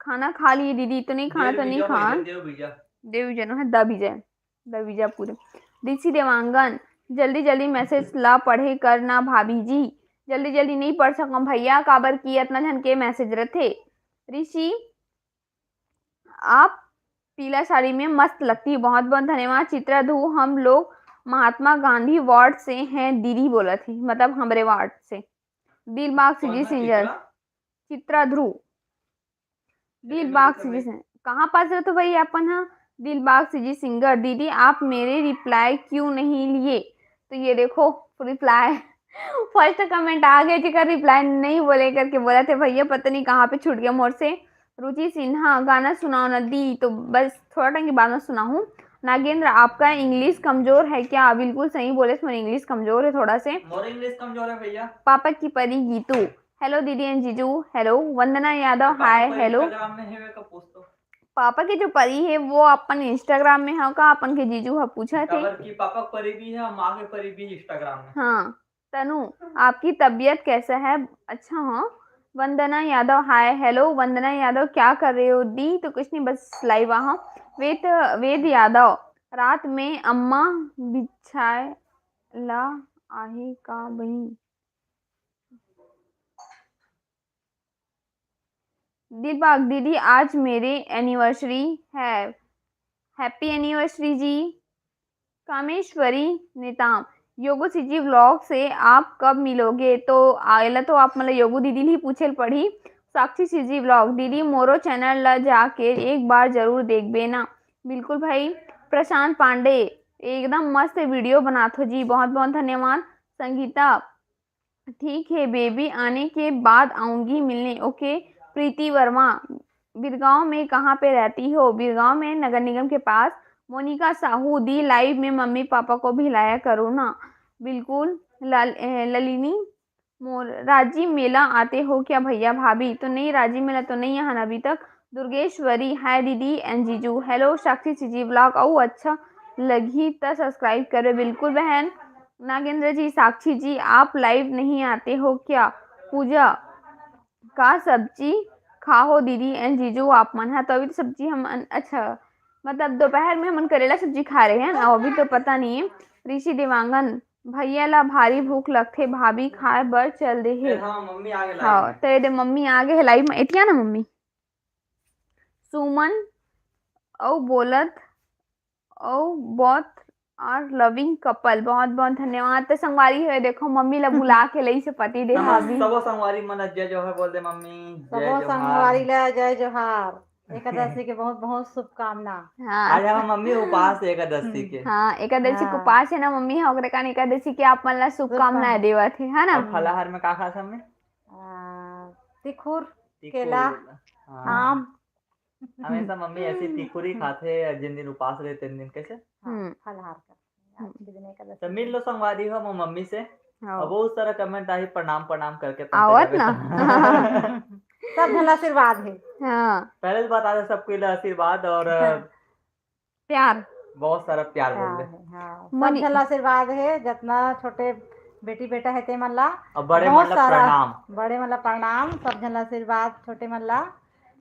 खाना खा लिए दीदी, तो नहीं खाना देव तो नहीं बीजा खान। बोलथे, देव बीजा। देव बीजा ना है, द बीजा, द बीजापुर। ऋषि देवांगन, जल्दी जल्दी मैसेज ला पढ़े कर ना भाभी जी, जल्दी जल्दी नहीं पढ़ सकम भैया, काबर कि इतना झन के मैसेज रथे। ऋषि, आप पीला साड़ी में मस्त लगती है। बहुत बहुत धन्यवाद। चित्रा धू, हम लोग महात्मा गांधी वार्ड से हैं दीदी, बोलत ही, मतलब हमरे वार्ड से। दिलबाग कौन सीजी सा सिंगर। चित्रा? चित्रा ध्रुव। अरे, दिल मैं बाग तो सीजी भाई सिंगर, कहाँ पास रहते हो भाई अपन? हाँ, दिल बाग सीजी सिंगर। दीदी, आप मेरे रिप्लाई क्यों नहीं लिए? तो ये देखो, रिप्लाई, फर्स्ट कमेंट आ गया, जेकर रिप्लाई नहीं बोले करके बोला थे भैया, पता नहीं कहाँ पे छूट गया मोर से। रुचि सिन्हा, गाना सुनाओ ना दी। तो बस थोड़ा टाइम के बाद में सुनाहूँ। नागेंद्र, आपका इंग्लिश कमजोर है क्या? बिल्कुल सही बोले, मोर इंग्लिश कमजोर है थोड़ा से। मोर इंग्लिश कमजोर है भैया। पापा की परी गीतू, हेलो दीदी एंड जीजू, हेलो वंदना यादव, पापा हाय, पर हेलो। Instagram में है, मेरे को पूछ तो। पापा के जो परी है, वो अपन Instagram में है का? अपन के जीजू ह पूछत हे। काबर कि पापा के परी भी है, माँ के परी भी Instagram में। हाँ, तनु, आपकी तबीयत कैसा है? अच्छा, हाँ। वंदना यादव, हाय, हेलो। वंदना यादव, क्या कर रहे हो दी? तो कुछ नहीं, बस लाइव आहा। वेद, वेद यादव, रात में अम्मा बिछाए ला आही का बही? दिलबाग दीदी, आज मेरे एनिवर्सरी है। हैप्पी एनिवर्सरी जी। कामेश्वरी नेताम, योगो सीजी व्लॉग से आप कब मिलोगे? तो आएला तो आप मतलब योगो दीदी ही पूछे ल पड़ी। साक्षी सीजी व्लॉग, दीदी मोरो चैनल ला जाके एक बार जरूर देखबे ना। बिल्कुल भाई। प्रशांत पांडे, एकदम मस्त वीडियो बनात हो जी, बहुत बहुत धन्यवाद। संगीता, ठीक है बेबी, आने के बाद आऊंगी मिलने। ओके। प्रीति वर्मा, बिरगांव में कहाँ पे रहती हो? बिरगांव में, नगर निगम के पास। मोनिका साहू, दी लाइव में मम्मी पापा को भी लाया करो ना। बिल्कुल। लाल-, ए, ललिनी, मोर राजी मेला आते हो क्या भैया भाभी? तो नहीं, राजी मेला तो नहीं आहन अभी तक। दुर्गेश्वरी, हाय दीदी and जीजू। हेलो साक्षी सीजी व्लॉग, अउ अच्छा लगही त सब्सक्राइब करबे। बिल्कुल बहन। नागेंद्र जी, साक्षी जी आप लाइव नहीं आते हो क्या? पूजा, का सब्जी खाहो दीदी and जीजू आप मन ह? तो अभी तो सब्जी हम अन-, अच्छा, मतलब दोपहर में हमन करेला सब्जी खा रहे हैं ना, अभी तो पता नहीं है। ऋषि देवांगन, भैया ला भारी भूख लगथे भाभी, खाए बर चल दे हे। ए, हाँ, मम्मी आगे हाँ, लाइव में। तो ये दे मम्मी आगे हे लाइव में। एतिया ना मम्मी। सुमन, अउ बोलत, अउ बहुत are loving couple। बहुत बहुत धन्यवाद। तो संगवारी हो, देखो मम्मी ला बुला के लई से पति दे नमस-, हावी। सबो संगवारी मन ला जय जोहार बोल दे मम्मी। जय सबो जोहार। संगवारी ला जय जोहार। एकादशी के बहुत बहुत शुभकामना। हाँ। आज हमर मम्मी उपास है एकादशी के। हाँ, एकादशी के हाँ। उपास है ना मम्मी, हाँ, ओकरे कारण एकादशी के आप मन ला शुभकामनाएं शुभकामना। देवत है, है ना? और फलाहार में का खास हमें? आ, तिखुर, तिखुर, केला, हाँ। आम। हमेशा मम्मी ऐसी तिखुर ही खाथे, जिन दिन उपास रहे, तीन दिन कैसे? हाँ, हम्म। फलाहार करथे। आज हम्म। के दिन एकादशी तो मिल लो संगवारी हो, मोर मम्मी से। हाँ। और बहुत सारा कमेंट आही, "प्रणाम, प्रणाम" करके, तब आवत तक ना। सब झन ला आशीर्वाद है। हाँ। पहले तो बता दे, सबके लिए आशीर्वाद और हाँ। प्यार। बहुत सारा प्यार बोल प्यार दे। है, हाँ। सब मनी- झन ला आशीर्वाद है, जितना छोटे बेटी बेटा है ते मन ला। और बड़े बहुत मन ला सारा प्रणाम। बड़े मन ला प्रणाम, सब झन ला आशीर्वाद, छोटे मन ला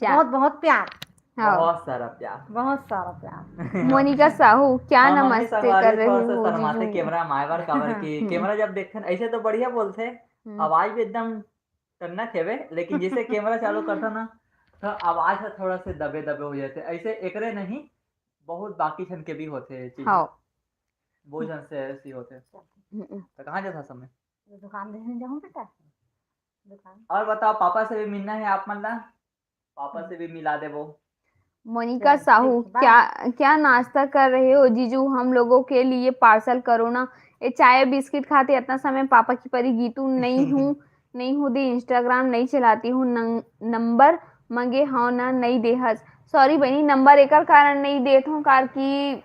प्यार। बहुत बहुत प्यार। हाँ। बहुत सारा प्यार। बहुत सारा प्यार। मोनिका साहू, क्या हाँ, मम्मी नमस्ते संगवारी कर रहे थोड़ा सा हो, शर्माते जीजू? कैमरा में आए बार, काबर कि हम्म। कैमरा जब देखते हैं, ऐसे तो बढ़िया बोलते हैं, हम्म। आवाज भी एकदम टन्ना खेवे, लेकिन जैसे कैमरा चालू करता ना, तो आवाज ह थोड़ा से दबे दबे हो जाथे। ऐसे एकरे नहीं, बहुत बाकी झन के भी होथे ये चीज। हाँ। बहुत झन से ऐसी होथे। हम्म। तो कहाँ जाथा समय? दुकान देखने जाऊँ बेटा, दुकान। और बताओ, पापा से भी मिलना है आप मन ला? पापा से भी मिला देबो। मोनिका चल, साहू, ठीक, bye। क्या, क्या नाश्ता कर रहे हो जीजू? हम लोगों के लिए पार्सल करो ना। ये चाय बिस्किट खाते इतना समय पापा की परी गीतू नहीं हूँ, नहीं हूँ दी, Instagram नहीं चलाती हूँ, नं-, नंबर मंगे हो ना, नहीं देहस। सॉरी बहिनी, नंबर एकर कारण नहीं देत हूँ, कार की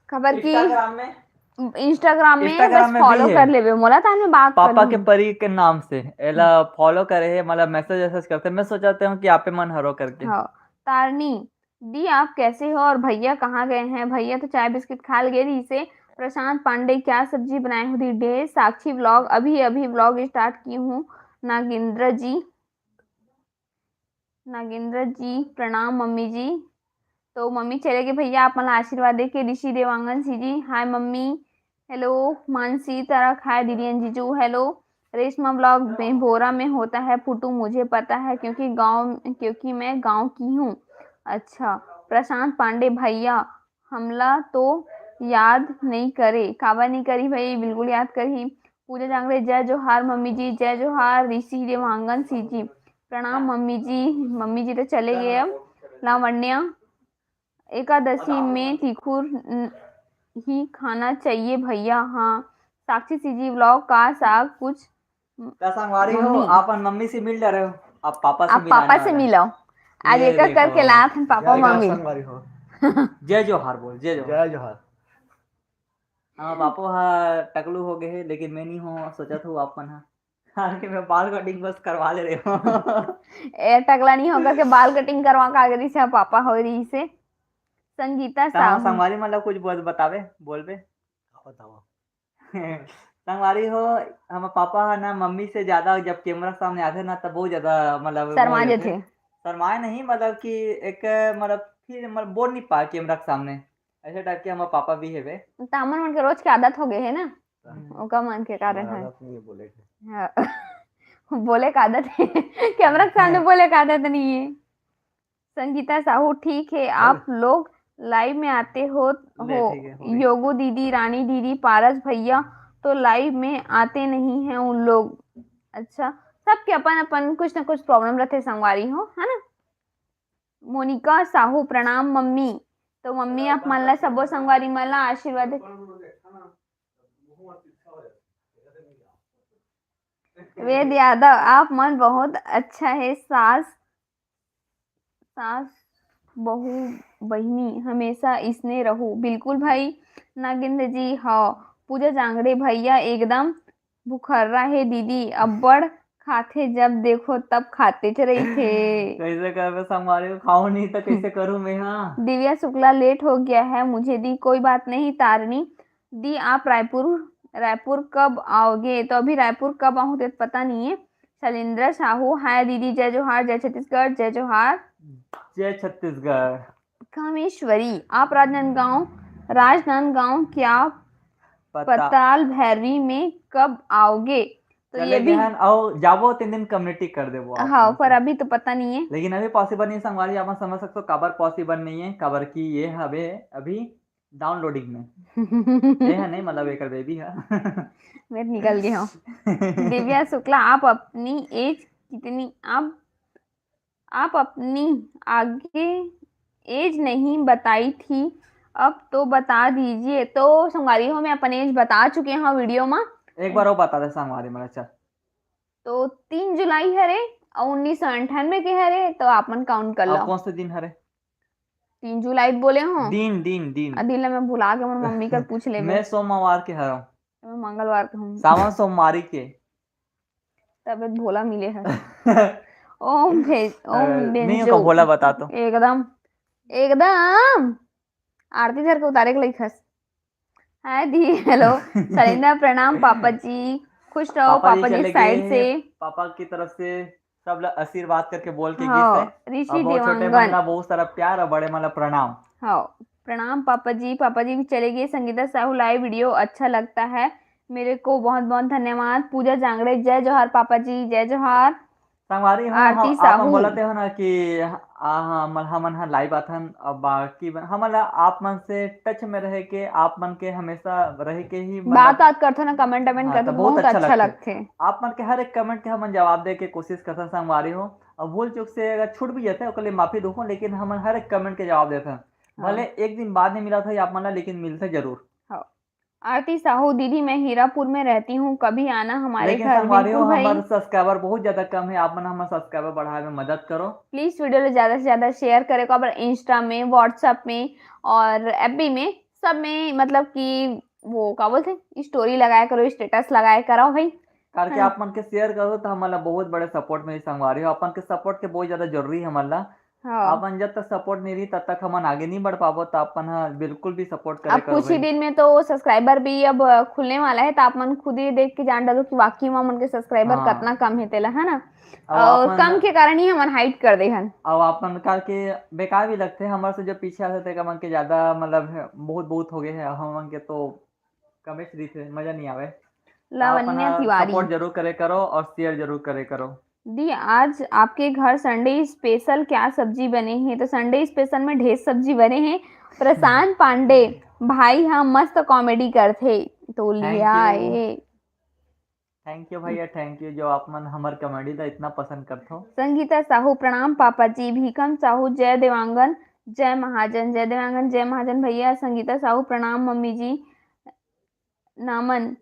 खबर की Instagram में? Instagram में Instagram बस में भी फॉलो है। कर लेबे मोला, तान में बात कर पापा के लूँ। परी के नाम से एला फॉलो करे हे, मतलब मैसेज वैसेज करते। मैं सोचाते हूँ कि आपे मन हरो करके। हाँ, तारनी दी, आप कैसे हो और भैया कहाँ गए हैं? भैया तो चाय बिस्किट खा ले गए रही से। प्रशांत पांडे, क्या सब्जी बनाए हो दी? डे साक्षी व्लॉग, अभी अभी व्लॉग स्टार्ट की हूँ। नागेंद्र जी, नागेंद्र जी, प्रणाम मम्मी जी। तो मम्मी चले गए भैया, आप मन ला आशीर्वाद दे के। ऋषि देवांगन सी जी, हाय मम्मी। हेलो मानसी, तरक, हाय दीदी and जीजू। हेलो रेशमा ब्लॉग में बोरा में होता है फुटू, मुझे पता है क्योंकि गांव, क्योंकि मैं गांव की हूँ। अच्छा, प्रशांत पांडे, भैया हमला तो याद नहीं करे। काबर नहीं करी भाई, बिल्कुल याद करही। पूजा जांगड़े, जय जोहार मम्मी जी, जय जोहार ऋषि देवांगन सी जी। प्रणाम मम्मी जी, मम्मी जी तो चले गए अब। लावण्या, एकादशी में तिखुर न-, ही खाना चाहिए भैया। हाँ, साक्षी सीजी व्लॉग का साग कुछ का संगवारी हो, मम्मी। अपन मम्मी से मिल डरे हो, अब पापा से आप मिलाने पापा से वाला है। मिलो। आज ये एक एक देखो। करके लात हम पापा जय जोहार मम्मी। संगवारी हो। जय जोहार बोल, जय जोहार। जय जोहार। हाँ, पापा हा टकलू हो गए है, लेकिन मैं नहीं हूँ, सोचा था आप मन हा। अरे, मैं बाल कटिंग बस करवा ले रहे हो। ए, टकला नहीं होकर के बाल कटिंग करवा का रही से पापा हो रही से। संगीता ता साहू। संगवारी मतलब कुछ बोल बतावे, बोलबे। का बतावा? संगवारी हो, हम पापा है ना, मम्मी से ज्यादा जब कैमरा के सामने आते ना, तब बहुत ज्यादा मतलब शर्मा वो हो जाते। जाते। शर्माए नहीं, मतलब कि एक, मतलब फिर मतलब बोल नहीं पाए कैमरा के सामने, ऐसे टाइप के हमारे पापा भी हेवे। तामन मन के रोज के आदत हो गए है ना, हम्म। ओका मन के कारण हमारा है। आदत नहीं है बोले के। हाँ। बोले का आदत है। कैमरा के सामने हाँ। बोले का आदत नहीं है। संगीता साहू, ठीक है, आप अरे। लोग लाइव में आते हो, ले, हो। ठीक है, हो गई। योगू दीदी, रानी दीदी, पारस भैया तो लाइव में आते नहीं हैं उन लोग। अच्छा, सबके अपन अपन कुछ ना कुछ प्रॉब्लम रहते संगवारी हो, है ना। मोनिका साहू, प्रणाम मम्मी। तो मम्मी, आप मन ला सबो संगवारी मन ला आशीर्वाद। वेद यादव, आप मन बहुत अच्छा है सास, सास बहू बहिनी हमेशा इसने रहू। बिल्कुल भाई नागेंद्र जी, हाँ। पूजा जांगड़े, भैया एकदम भुखर्रा हे दीदी, अब्बड़ खाथे, जब देखो तब खातेच रहिथे। कैसे करबे संगवारी हो, खाओ नहीं तो कैसे करूँ मैं, हाँ। दिव्या शुक्ला, लेट हो गया है, मुझे दी। कोई बात नहीं तारनी दी, आप रायपुर, रायपुर कब आओगे? तो अभी रायपुर कब आहूँ ते पता नहीं है। शैलेंद्र साहू, हाय दीदी, जय जोहार, जय छत्तीसगढ़, जय जोहार। जय छत्तीसगढ़। कामेश्वरी, आप राजनांदगांव, राजनांदगांव क्या पता- पताल भैरवी में कब आओगे? तो ये चले भी गए हन, अउ जाबो तीन दिन community कर देबो आप हाँ, मन पर से। अभी तो पता नहीं है। लेकिन अभी possible नहीं है संगवारी, आप मन समझ सकते हो काबर possible नहीं है, काबर कि ये हवे अभी downloading में। ये है नहीं, मतलब एकर baby है। मैं निकल गई हूँ। दिव्या शुक्ला, आप अपनी एज कितनी, आप आप अपनी आगे एज नहीं बताई थी, अब तो बता दीजिए। तो संगवारी हो, मैं अपन एज बता चुके हूँ वीडियो में। एक बार और बता दे संगवारी मन, अच्छा। तो तीन जुलाई हरे और उन्नीस सौ अंठानवे के हरे, तो आप मन काउंट कर लो। कौन से दिन हरे? तीन जुलाई बोले हो। दिन, दिन, दिन। अदिन ला मैं भुला के मोर मम्मी कर पूछ लेबे। मैं सोमवार के हरव। मैं मंगलवार के हूँ। सावन सोमवारी के। तबे भोला मिले है। ओम भेज, ओम अरे, नहीं बेंजो। का भोला बता तो। एकदम, एकदम आरती धर के उतारे के लइक हस। हाय दी, हेलो। सलिंदा, प्रणाम पापा जी, खुश रहो पापा जी पापा जी चले साइड गए से। हैं, पापा की तरफ से सब ला आशीर्वाद करके बोल के हाँ, गिफ्ट है। ऋषि और बहुत छोटे देवांगन। मन ला बहुत सारा प्यार और बड़े मन ला प्रणाम। हाँ, प्रणाम पापा जी। पापा जी भी चले गए। संगीता साहू, लाइव वीडियो अच्छा लगता है, मेरे को बहुत बहुत धन्यवाद। पूजा जांगड़े, जय जोहार पापा जी, जय जोहार। संगवारी हो, आरती हम, आप साहू। हम बोलते हो ना कि आ, हमन, हमन ह लाइव आथन, अब बाकी बन-, हमन ला आप मन से टच में रहे के, आप मन के हमेशा रहे के ही, मतलब बात बात करथो ना, कमेंट वमेंट हाँ, करथो, तो बहुत बहुत अच्छा अच्छा लगथे। लगथे। आप मन के हर एक कमेंट के हमन जवाब दे के कोशिश करथन संगवारी हो। अब भूल चूक से अगर छूट भी जाथे, ओकर लिए माफी दुखो, लेकिन हमन हर एक कमेंट के जवाब देथन। हाँ। भले एक दिन बाद नहीं मिला था आप मन ला, लेकिन मिलथे जरूर। हाँ। आरती साहू, दीदी मैं हीरापुर में रहती हूँ, कभी आना हमारे लेकिन घर। संगवारी हो, बिल्कुल भाई। हमर सब्सक्राइबर बहुत ज्यादा कम है, आप मन हमर सब्सक्राइबर बढ़ावे में मदद करो। प्लीज वीडियो ला ज्यादा से ज्यादा शेयर करे को, अब इंस्टा में, व्हाट्सएप में और एफबी में, सब में, मतलब कि वो का बोलथे, स्टोरी लगाया करो, स्टेटस लगाया करो भाई। करके हाँ। आप मन के शेयर करो तो हमन ला बहुत बड़े सपोर्ट मिली संगवारी हो। अपन के सपोर्ट के बहुत ज्यादा जरूरी है हमन ला। हाँ। अपन जब तक सपोर्ट नहीं रही तब तक हमन आगे नहीं बढ़ पाबो, तो अपन ह बिल्कुल भी सपोर्ट करे अब करो कुछ ही भाई। दिन में तो सब्सक्राइबर भी अब खुलने वाला है, तो आप मन खुद ही देख के जान डालो कि वाकई में मन के सब्सक्राइबर हाँ। कितना कम है तेला, है ना? अब और आप मन कम के कारण ही हमन हाइड कर दे हन। अब आप मन का के बेकार भी लगथे, हमर से जो पीछे आथे तेकर मन के ज्यादा मतलब है, बहुत बहुत हो गए है, हमन के तो कमेच रहिथे, मजा नहीं आवे। लावण्या आप मन तिवारी। सपोर्ट जरूर करे करो और शेयर जरूर करे करो। दी, आज आपके घर संडे स्पेशल क्या सब्जी बने हे? तो संडे स्पेशल में ढेर सब्जी बने हे। प्रशांत पांडे, भाई हा मस्त कॉमेडी करथे, तो Thank लिया you। ए। थैंक यू भैया, थैंक यू जो आप मन हमर कॉमेडी ला इतना पसंद करथो। संगीता साहू, प्रणाम पापा जी। भीखम साहू, जय देवांगन, जय महाजन, जय देवांगन, जय महाजन भैया। संगीता साहू, प्रणाम मम्मी जी। नमन,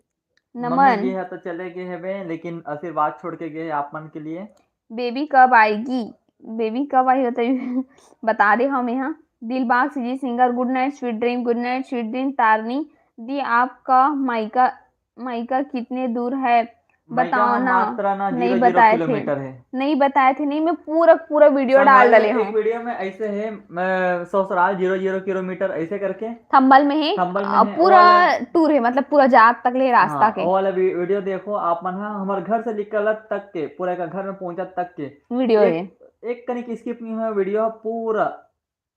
मम्मी नमन। जी हा तो चले गए हवे, लेकिन आशीर्वाद छोड़ के गए आप मन के लिए। बेबी कब आएगी? बेबी कब आई बताइए। बता दे हम यहाँ। दिलबाग सीजी सिंगर, गुड नाइट, स्वीट ड्रीम, गुड नाइट, स्वीट ड्रीम। तारनी दी, आपका मायका, मायका कितने दूर है? मायका बताओ ना। मात्र ना नहीं जीरो जीरो बताए थे। किलोमीटर है। नहीं बताए थे, नहीं, मैं पूरा, पूरा वीडियो डाल संगवारी डाले हो, हूँ। एक वीडियो में ऐसे है, मैं ससुराल जीरो जीरो किलोमीटर ऐसे करके थंबल में है, थंबल में आ, है, पूरा वो वाला टूर है, मतलब पूरा जात तक ले रास्ता हाँ, के। वो वाला वी-, वीडियो देखो आप मन, हाँ, हमारे घर से निकलत तक के, पूरा का घर में पहुंचत तक के वीडियो एक, है। एक कनिक स्किप नहीं हुआ, वीडियो पूरा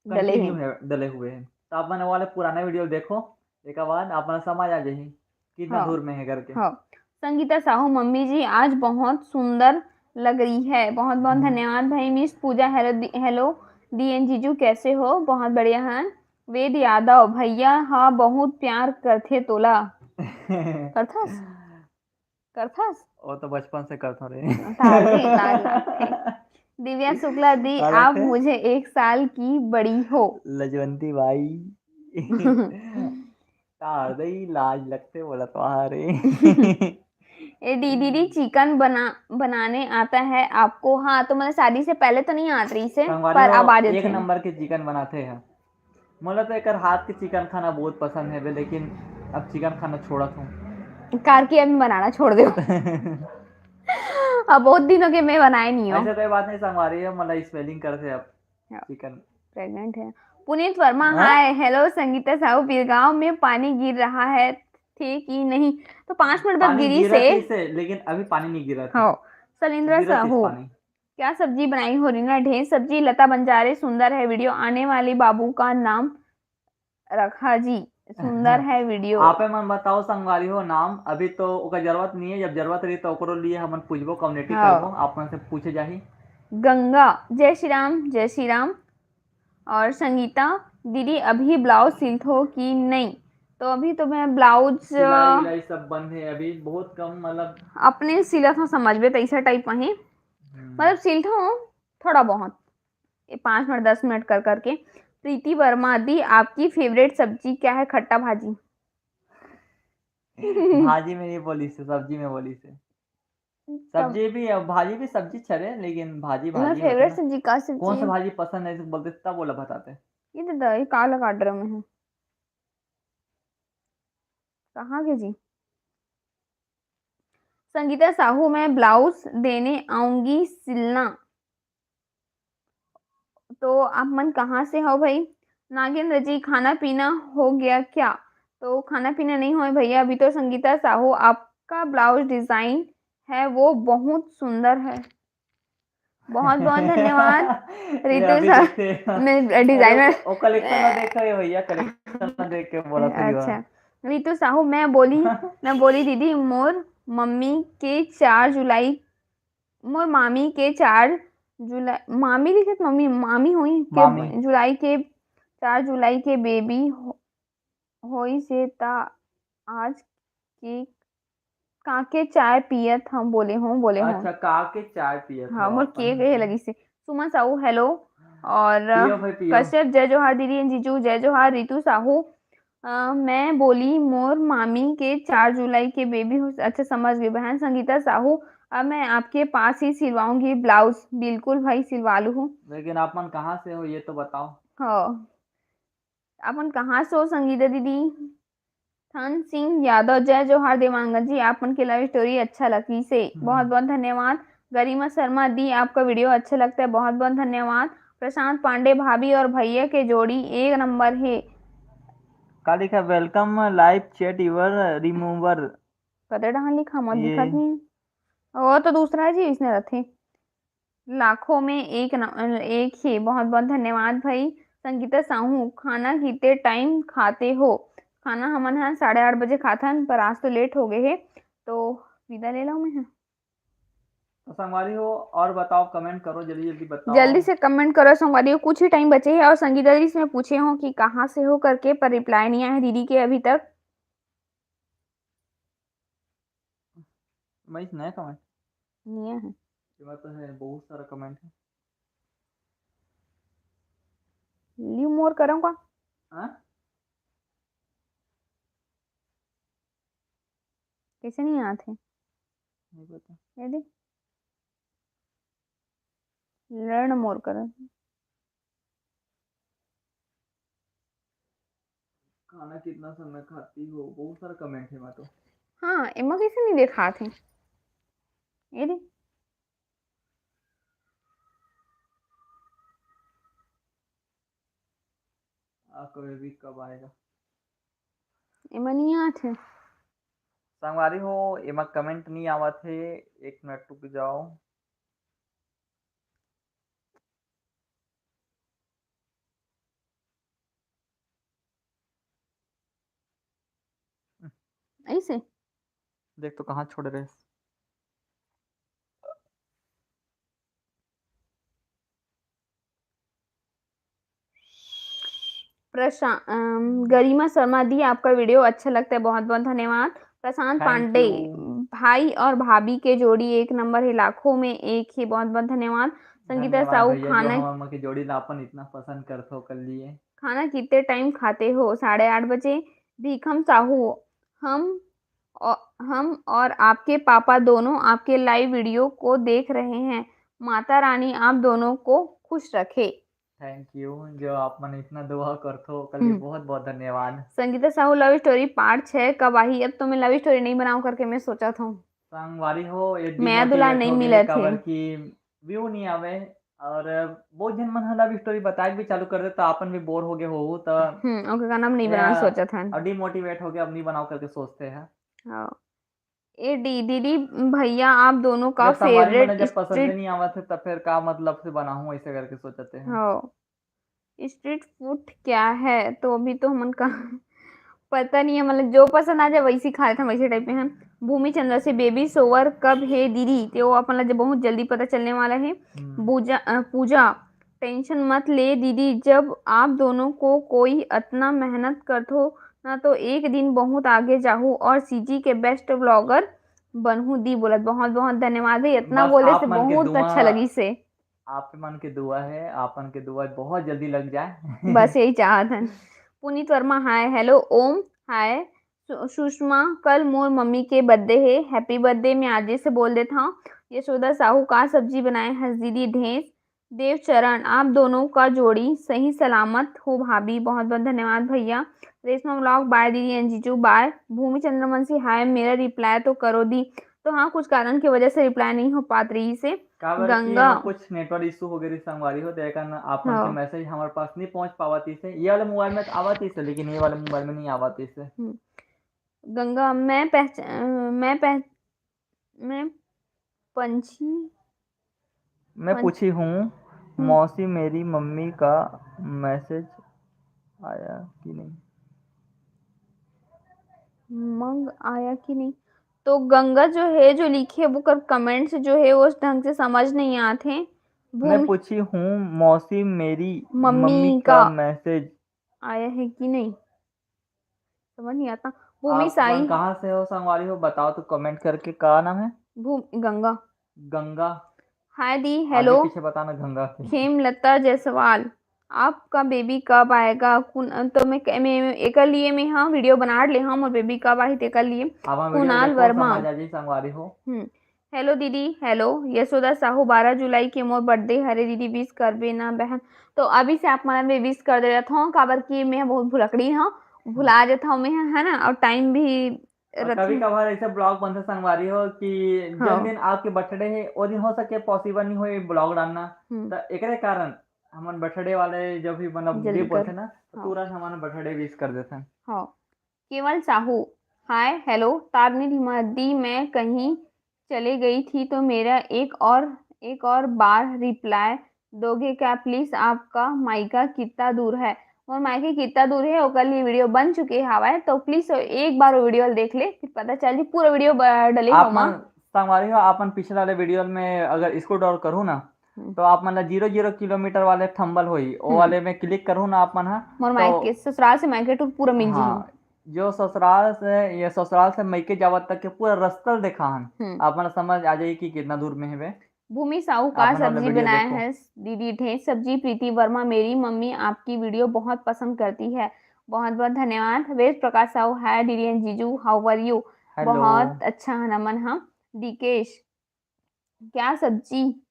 डले कंटिन्यू हैं। है, डले हुए हैं। तो आप मन वो वाला पुराना वीडियो देखो, एक बाद आप मन समझ आ जाही कितना हाँ। दूर में है करके। हाँ। संगीता साहू, मम्मी जी आज बहुत सुंदर लग रही है। बहुत बहुत हम्म। धन्यवाद भाई। मिस पूजा, हेलो दी-, हेलो डी एन जीजू, कैसे हो? बहुत बढ़िया है। वेद यादव, भैया हा बहुत प्यार करथे तोला। करथस? करथस? वो तो बचपन से करथो रे। तार दे, तार लागथे। दिव्या शुक्ला दी, तार आप लागथे? मुझे एक साल की बड़ी हो। लजवंती बाई। तार दे, लाज लगथे बोला तो रे। ए दी-, दीदी, चिकन बना-, बनाने आता है आपको? हाँ, तो मतलब शादी से पहले तो नहीं आत रही से, संगवारी पर हो, अब आ एक जाथे। नंबर के चिकन बनाथे है। मोला तो एकर हाथ के चिकन खाना बहुत पसंद है बे, लेकिन अब चिकन खाना छोड़त हूँ। कार की अब बनाना छोड़ दो। अब बहुत दिन हो गए मैं बनाए नहीं हूँ। ऐसा कोई बात नहीं, संगवारी है, मतलब स्पेलिंग करते अब। हाँ। चिकन। प्रेग्नेंट है। पुनीत वर्मा, हाँ? हाय। हेलो संगीता साहू, बीरगांव में पानी गिर रहा है थे कि नहीं? तो पाँच मिनट बाद पानी गिरी गिरा से। कैसे? लेकिन अभी पानी नहीं गिरा था। हाँ। सलिंद्रा गिरा किस साहू, पानी? क्या सब्जी बनाई हो रीना? ढेर सब्जी। लता बंजारे, सुंदर है वीडियो। आने वाली बाबू का नाम रखा जी, सुंदर है वीडियो। आपे मन बताओ संगवारी हो नाम, अभी तो ओकर जरूरत नहीं है, जब जरूरत रही तो ओकरो लिए हमन पूछबो, कम्युनिटी हाँ। करबो, आप मन से पूछे जाही। गंगा, जय श्री राम, जय श्री राम। और संगीता दीदी, अभी ब्लाउज सिलत हो कि नहीं? तो अभी तो मैं ब्लाउज सिलाई विलाई सब बंद है अभी, बहुत कम, मतलब अपने सिलत हो, समझबे तैसा टाइप में ही। हम्म। मतलब सिलत हो थोड़ा बहुत, ये पाँच मिनट दस मिनट कर करके। प्रीति वर्मा दी, आपकी फेवरेट सब्जी क्या है? खट्टा भाजी। भाजी में नहीं बोली से, सब्जी में बोली से। सब्जी भी, अब भाजी भी सब्जी छरे, लेकिन भाजी मैं भाजी होथे फेवरेट ना। सब्जी का सब्जी कौन सा है? भाजी पसंद है, बोलते तब बोला बताते। ये तो दही काला काट रहे में है। कहाँ के जी? संगीता साहू, मैं ब्लाउज देने आऊंगी सिलना। तो आप मन कहाँ से हो भाई? नागेंद्र जी, खाना पीना हो गया क्या? तो खाना पीना नहीं होए भैया, अभी तो संगीता साहू, आपका ब्लाउज डिजाइन है वो बहुत सुंदर है। बहुत बहुत धन्यवाद। ये रितु अभी सा-, देखते हैं। नहीं, डिजाइनर। वो कलेक्शन में देखा है भैया, कलेक्शन में देख के बोला था। अच्छा, रितु साहू, मैं बोली, मैं बोली दीदी, मोर मम्मी के चार जुलाई, मोर मामी के चार जुलाई, मामी लिखत मम्मी, मामी हुई के मामी। जुलाई के, चार जुलाई के बेबी हो, होई से ता आज के काके चाय पियत हम बोले हो, बोले हो। अच्छा, काके चाय पियत हाँ, हो मोर अपन। के कहे लगी से। सुमन साहू, हेलो। और अ, पियो भाई, पियो। कश्यप, जय जोहार दीदी एंड जीजू, जय जोहार। रितु साहू, अ, मैं बोली मोर मामी के चार जुलाई के बेबी हो। अच्छा, समझ गई बहन। संगीता साहू, अब मैं आपके पास ही सिलवाऊंगी ब्लाउज। बिल्कुल भाई, सिलवा लूँ। लेकिन आप मन कहाँ से हो, ये तो बताओ। हाँ, अपन कहाँ से हो संगीता दीदी? धन सिंह यादव, जय जोहार देवांगन जी, आप मन के लव स्टोरी अच्छा लगी से, हम्म। बहुत बहुत धन्यवाद। गरिमा शर्मा दी, आपका वीडियो अच्छा लगता है, बहुत बहुत धन्यवाद। प्रशांत पांडे, भाभी और भैया के जोड़ी एक नंबर है। का लिखा? Welcome live chat your remover। कते डहान लिखा, मत ये दिखत नहीं। वो तो दूसरा जी इसने रथे। लाखों में एक न, एक ही। बहुत बहुत धन्यवाद भाई। संगीता साहू, खाना कितने टाइम खाते हो? खाना हमन ह साढ़े आठ बजे खाथन, पर आज तो लेट हो गए है, तो विदा ले लूँ मैं। तो संगवारी हो, और बताओ, कमेंट करो, जल्दी जल्दी बताओ। जल्दी से कमेंट करो संगवारी हो, कुछ ही टाइम बचे है। और संगीता दीदी से मैं पूछे हूँ कि कहाँ से हो करके, पर रिप्लाई नहीं आया दीदी के अभी तक। मैं इस नया कमेंट नहीं है। ये बात तो है, बहुत सारा कमेंट है। लीव मोर करूँगा। हाँ? कैसे नहीं आते? नहीं पता। ये दे। लर्न मोर कर। खाना कितना समय खाती हो? बहुत सारा कमेंट है मैं तो। हाँ, एमा कैसे नहीं दिखात है? ये दे। आपका बेबी कब आएगा? एमा नहीं आत है। संगवारी हो, एमा कमेंट नहीं आवत है, एक मिनट रुक जाओ। ऐसे। देख तो कहाँ छोड़ रहे। प्रशांत, अम, गरिमा शर्मा दी, आपका वीडियो अच्छा लगता है, बहुत बहुत धन्यवाद। प्रशांत Thank पांडे, you। भाई और भाभी के जोड़ी एक नंबर है, लाखों में एक ही। बहुत बहुत धन्यवाद। संगीता धन्यवाद साहू, भैया, जो खाना हमर मन के जोड़ी ला अपन इतना पसंद करथो कर लिए। खाना कितने टाइम खाते हो? साढ़े आठ बजे। भीखम साहू, हम औ-, हम और आपके पापा दोनों आपके लाइव वीडियो को देख रहे हैं। माता रानी आप दोनों को खुश रखे। थैंक यू, जो आप मन इतना दुआ करथो, ओकर लिए हम्म। बहुत बहुत धन्यवाद। संगीता साहू, लव स्टोरी पार्ट छः कब आही? अब तो मैं लव स्टोरी नहीं बनाऊं करके मैं सोचत हूँ। संगवारी हो, ये मैं demotivate दुल्हा नहीं हो गए, मिलत हे। काबर कि व्यू नहीं आवे, और बहुत झन मन ह लव स्टोरी बताए भी चालू कर दे, तो आपन भी बोर हो गए हो, तो हम्म, ओकर कारण हम नहीं बनाना या, सोचत हन। और डिमोटिवेट हो गए, अब नहीं बनाओ करके सोचते हैं। हाँ। ए डी-, दीदी, भैया, आप दोनों का जब संगवारी मन फेवरेट ला जब पसंद स्ट्रीट नहीं आवत है, तब फिर का मतलब से बनाऊं ऐसे करके सोचते हैं। हाँ। स्ट्रीट फूड क्या है? तो अभी तो हमन का पता नहीं है, मतलब जो पसंद आ जाए वैसे खा लेते हैं, वैसे टाइप में हम। भूमि चंद्र से, बेबी सोवर कब है दीदी? तो वो अपन ला जब बहुत जल्दी पता चलने वाला है। हम्म। पूजा, अ, पूजा, टेंशन मत ले दीदी, जब आप दोनों को कोई अतना मेहनत करथो ना, तो एक दिन बहुत आगे जाहू और सीजी के बेस्ट व्लॉगर बनहू दी बोलत। बहुत बहुत धन्यवाद भाई, इतना बस बोले आप से मन के बहुत दुआ, अच्छा लगी से। आप मन के दुआ है, आप मन के दुआ बहुत जल्दी लग जाए। बस यही चाहत हन। पुनीत वर्मा, हाय। हेलो ओम, हाय। सु-, सुषमा, कल मोर मम्मी के बर्थडे है, हैप्पी बर्थडे मैं आजे से बोल देत हूँ। यशोदा साहू, का सब्जी बनाए हस दीदी? ढेंस। देवचरण, आप दोनों का जोड़ी सही सलामत हो भाभी। बहुत बहुत धन्यवाद भैया। रेशमा व्लॉग, बाय दीदी एंड जीजू, बाय। भूमि चंद्रवंशी, हाय। मेरा रिप्लाई तो करो दी। तो हाँ, कुछ कारण की वजह से रिप्लाई नहीं हो पात रही से। काबर कि गंगा। एमा कुछ नेटवर्क इशू हो गए रही संगवारी हो, तो एकर न आप मन के हाँ। मैसेज हमारे पास नहीं पहुंच पावत इसे। ये वाले मोबाइल में तो आवत इसे, लेकिन ये वाले मोबाइल में नहीं आवत इसे। गंगा, मैं पहच-, अ, मैं पह-, मैं पंछी मैं पंछ- पूछी हूँ, मौसी, मेरी मम्मी का मैसेज आया कि नहीं? मंग आया कि नहीं? तो गंगा जो है, जो लिखे, वो कर कमेंट्स जो है, वो ढंग से समझ नहीं आते। मैं भूमि पूछी हूँ, मौसी, मेरी मम्मी मम्मी का का मैसेज आया है कि नहीं, समझ नहीं आता। भूमि आप साई, मन कहाँ से हो संगवारी हो, बताओ तो कमेंट करके। का नाम है? भूमि, गंगा। गंगा। हाय दी, आगे हेलो। पीछे बताना गंगा के। खेमलता जायसवाल, आपका बेबी कब आएगा? कुन-, तो मैं, मैं एकर लिए मैं, हाँ, वीडियो बना ले, हाँ, मोर बेबी कब आही तेकर लिए। आवा वीडियो कुणाल देखो, वर्मा। समझ आ जाई संगवारी हो। हम्म। हेलो दीदी, हेलो। यशोदा साहू, बारह जुलाई के मोर बर्थडे हरे दीदी, विश करबे ना बहन। तो अभी से आप मन में विश कर दे रहत हूँ, काबर कि मैं बहुत भुलकड़ी हूँ, भुला जाता हूँ मैं, है ना, और टाइम भी और रख- कभी कभार ऐसे ब्लॉग बनते संगवारी हो कि हाँ। जन दिन आपके बर्थडे है, वो दिन हो सके पॉसिबल नहीं हो ब्लॉग डालना, हम्म। तो एकरे कारण हमन बर्थडे वाले जो भी मतलब जल्दी डे बोलते कर। ना, तो हाँ। तुरंत हमन बर्थडे विश कर देते हैं। हाँ। केवल साहू, हाय, हेलो। तारनी धीमा दी, मैं कहीं चले गई थी तो मेरा एक और, एक और बार रिप्लाई दोगे क्या प्लीज? आपका मायका कितना दूर है? मोर मायके कितना दूर है, ओकर लिए वीडियो बन चुके हवाए, तो प्लीज एक बार वो वीडियो देख ले, फिर पता चल जी। पूरा वीडियो ब-, डले आप हवा। मन संगवारी हो, आप मन पिछले वाले वीडियो में अगर स्क्रॉल डाउन करू ना, हम्म। तो आप मन ला जीरो जीरो किलोमीटर वाले थंबल होई, वो हम्म। वाले में क्लिक करू ना आप मन हा, मोर तो मायके, ससुराल से मायके टूर पूरा मिल जी। हाँ, जो ससुराल से, ये ससुराल से मायके जावत तक के पूरा रस्ता ल देखा हन। हम्म। आप मन ला समझ आ जाई कि कितना दूर में हेवे। भूमि साहू, का आप मन वाला सब्जी वीडियो बनाया देखो। है दीदी? ढेर सब्जी। प्रीति वर्मा, मेरी मम्मी आपकी वीडियो बहुत पसंद करती है। बहुत बहुत धन्यवाद। वेद प्रकाश साहू, हाय दीदी एंड जीजू, how are you? हेलो। बहुत अच्छा है नमन। हम डीकेश, क्या सब्जी?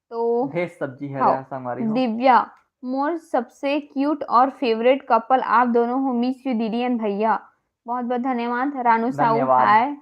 तो ढेर सब्जी है हाँ। यार संगवारी हो। दिव्या, मोर सबसे क्यूट और फेवरेट कपल आप दोनों हो, मिस यू दीदी एंड भैया। बहुत बहुत धन्यवाद। रानू साहू, धन्यवाद। हाय।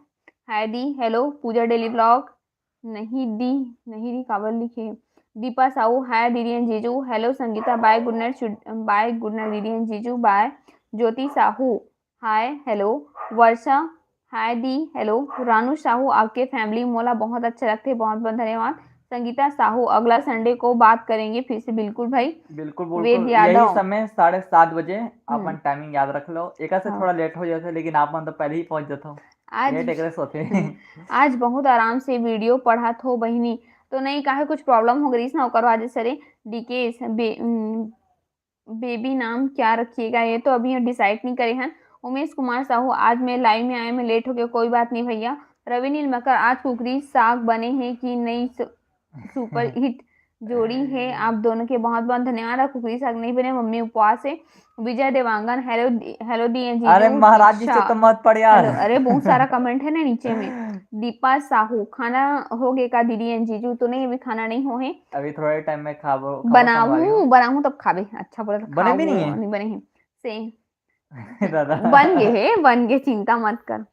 हाय दी, हेलो। पूजा डेली व्लॉग, नहीं दी, नहीं दी, काबर लिखे हे? दीपा साहू, हाय दीदी एंड जीजू। हेलो संगीता, बाय गुड नाइट, बाय गुड नाइट दीदी एंड जीजू, बाय। ज्योति साहू, हाय, हेलो। वर्षा, हाय दी, हेलो। रानू साहू, आपके फैमिली मोला बहुत अच्छा लगते, बहुत बहुत धन्यवाद। संगीता साहू, अगला संडे को बात करेंगे फिर से, बिल्कुल भाई। बिल्कुल, वेद बिल्कुल। यादव। यही समय साढ़े सात बजे अपन हम्म। टाइमिंग याद रख लो, एक से हाँ। थोड़ा लेट हो जाते, लेकिन आप मन तो पहले ही पहुंच जाते हो। आज लेट एकरे से होते। हम्म। आज बहुत आराम से वीडियो पढ़त हो बहिनी, तो नहीं काहे कुछ प्रॉब्लम हो गई ना, ओकर वजह से रे डीकेश बे-, उम, बेबी नाम क्या रखिएगा, ये तो अभी डिसाइड नहीं करे हन। उमेश कुमार साहू, आज मैं लाइव में आए, मैं लेट हो गया, कोई बात नहीं भैया। रवि नील मकर, आज कुकरी साग बने हैं कि नहीं? सु-, सुपर हिट जोड़ी है आप दोनों के, बहुत बहुत धन्यवाद। आज कुकरी साग नहीं बने, मम्मी उपवास है। विजय देवांगन, हेलो दी, हेलो दी एंड जीजू। अरे महाराज जी से दीक्षा। तो मत पढ़ यार। हेलो, अरे बहुत सारा कमेंट है ना नीचे में। दीपा साहू, खाना हो गे का दीदी and जीजू? तो नहीं, अभी खाना नहीं हो हे। अभी थोड़े टाइम में खाबो, खाबो बनाहूं, संगवारी हो। बनाहूं तब खाबे। अच्छा बोला था, बने भी नहीं खाबो, है? नहीं बने हे। सेम दादा। बन गे हे, बन गे, चिंता मत कर।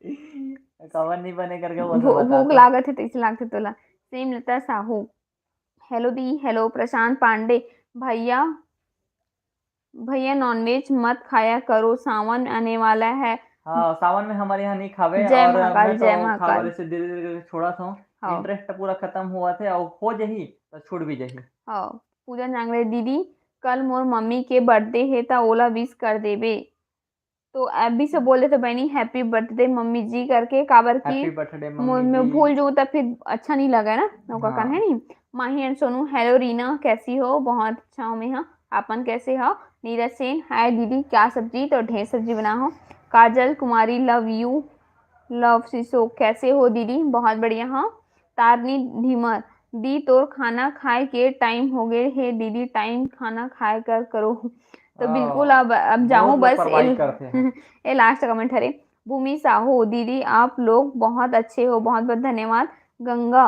कवन नहीं बने करके बोल भू- बता भूख तो। लागत हे तो इसे लागत हे तोला। सेम लता साहू, हेलो दी, हेलो प्रशांत पांडे, भैया, भैया नॉनवेज मत खाया करो, सावन आने वाला है। हाँ, सावन में हमारे यहाँ नहीं खावे। जय और महाकाल, मैं जय तो महाकाल। खावे से धीरे धीरे करके छोड़ा था। हाँ। इंटरेस्ट पूरा खत्म हुआ थे और हो जही तो छूट भी जही। हाँ, पूजा जांगड़े दीदी, कल मोर मम्मी के बर्थडे हे, त ओला विश कर देबे। तो अभी से बोले तो बहनी, हैप्पी बर्थडे मम्मी जी करके, काबर की हैप्पी बर्थडे मैं मम्मी मैं जी। भूल जाऊँ तब फिर अच्छा नहीं लगे ना, ओकर हाँ। कारण है नहीं। माही and सोनू, हेलो रीना, कैसी हो? बहुत अच्छा हूँ मैं, हाँ, आपन कैसे हो? नीरज सेन, हाय दीदी, क्या सब्जी? तो ढेर सब्जी बना हो। काजल कुमारी, लव यू, लव सिसो, कैसे हो दीदी? बहुत बढ़िया, हाँ। तारनी धीमर, दी तोर खाना खाए के टाइम हो गए हे दीदी, टाइम खाना खाए कर करो। तो हाँ, बिल्कुल अब अब जाऊँ बहुत बस। लापरवाही एल- करते हैं। ये लास्ट कमेंट हरे। भूमि साहू, दीदी आप लोग बहुत अच्छे हो, बहुत बहुत धन्यवाद। गंगा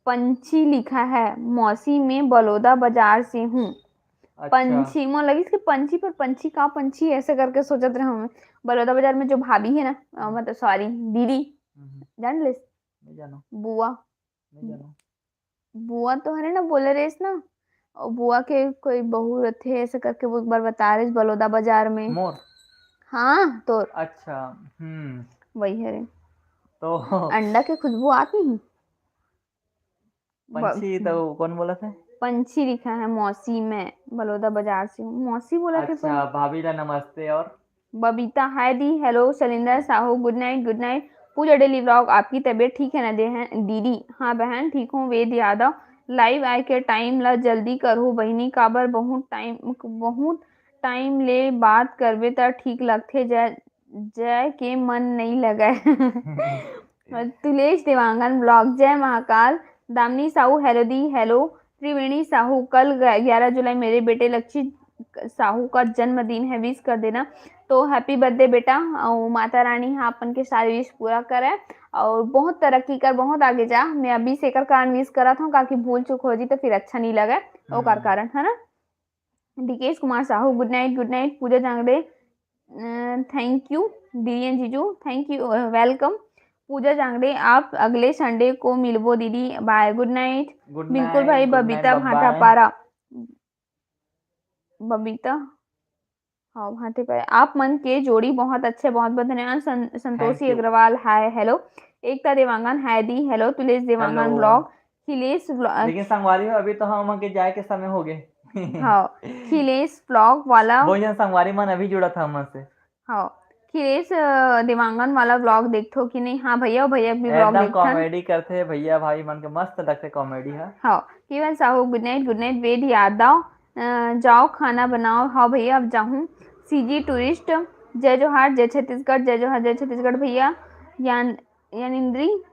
पंछी लिखा है, मौसी में बलौदा बाजार से हूँ। अच्छा। पंछी, मोला लगिस कि पंछी, पर पंछी का पंछी, ऐसे करके सोचत रहे हूँ। बलौदा बाजार में जो भाभी है ना, अ, मतलब सॉरी, दीदी, हम्म, जान लेस, नहीं जानो, बुआ, नहीं जानो। बुआ तो हरे ना, बोले रेस ना, और बुआ के कोई बहू रथे, ऐसे करके वो एक बार बता रहे बलौदा बाजार में। मोर। हाँ, तोर। अच्छा। हम्म। वही हरे। तो अंडा के खुशबू आती है। पंछी तो कौन बोला था? पंछी लिखा है, मौसी, मैं बलौदा बाजार से हूँ। मौसी बोला के अच्छा, भाभी ला नमस्ते। और बबीता, हाय दी, hello. Shailendra Sahu, good night, good night. पूजा डेली व्लॉग, आपकी तबीयत ठीक है ना दे हैं दीदी? हाँ बहन, ठीक हूँ। वेद यादव, लाइव आए के टाइम ला जल्दी करहु बहिनी, काबर बहुत टाइम, बहुत टाइम ले बात करबे त ठीक लगथे, जय जय के मन नहीं लगे। तुलेश देवांगन ब्लॉग, जय महाकाल। दामिनी साहू, हेलो दी, हेलो। त्रिवेणी साहू, कल ग्यारह जुलाई मेरे बेटे लक्षित साहू का जन्मदिन है, विश कर देना। तो हैप्पी बर्थडे बेटा, और माता रानी हा अपन के सारे विश पूरा करे और बहुत तरक्की कर, बहुत आगे जा। मैं अभी से एकर कारण विश करत हूँ, काकि भूल चूक हो जी तो फिर अच्छा नहीं लगे, ओकर हम्म। कारण, है ना। Dikesh Kumar Sahu, good night, good night. Pooja Jangde, thank you. दीदी and जीजू, thank you, welcome. Pooja Jangde, आप अगले संडे को मिलबो दीदी, बाय, गुड नाइट। गुड बिल्कुल भाई, नाइट, गुड नाइट, बबीता बाय बाय। भाटापारा, बबीता, हाँ, भाटेपारा, आप मन के जोड़ी बहुत अच्छे, बहुत बहुत धन्यवाद। सं, Santoshi you। Agrawal, hi, hello. Ekta Dewangan, hi दी, hello. Tulesh Dewangan hello. Blog, Khilesh blog, लेकिन संगवारी हो, अभी तो हम के जाए के समय हो गए। हाँ, खिलेश ब्लॉग वाला, बहुत जन संगवारी मन अभी जुड़ा था हमसे। हाँ, खिलेश, अ, देवांगन वाला ब्लॉग देखथो कि नहीं? हाँ भैया, भैया भी ब्लॉग एकदम देखथन। कॉमेडी करथे भैया भाई मन के, मस्त लगथे कॉमेडी है। हाँ, केवल Sahu, good night, good night. वेद यादव, अ, जाओ खाना बनाओ। हाँ भैया, अब जाहूँ। सीजी टूरिस्ट, जय जोहार, जय छत्तीसगढ़, जय जोहार, जय छत्तीसगढ़ भैया। यान, यानिंद्री,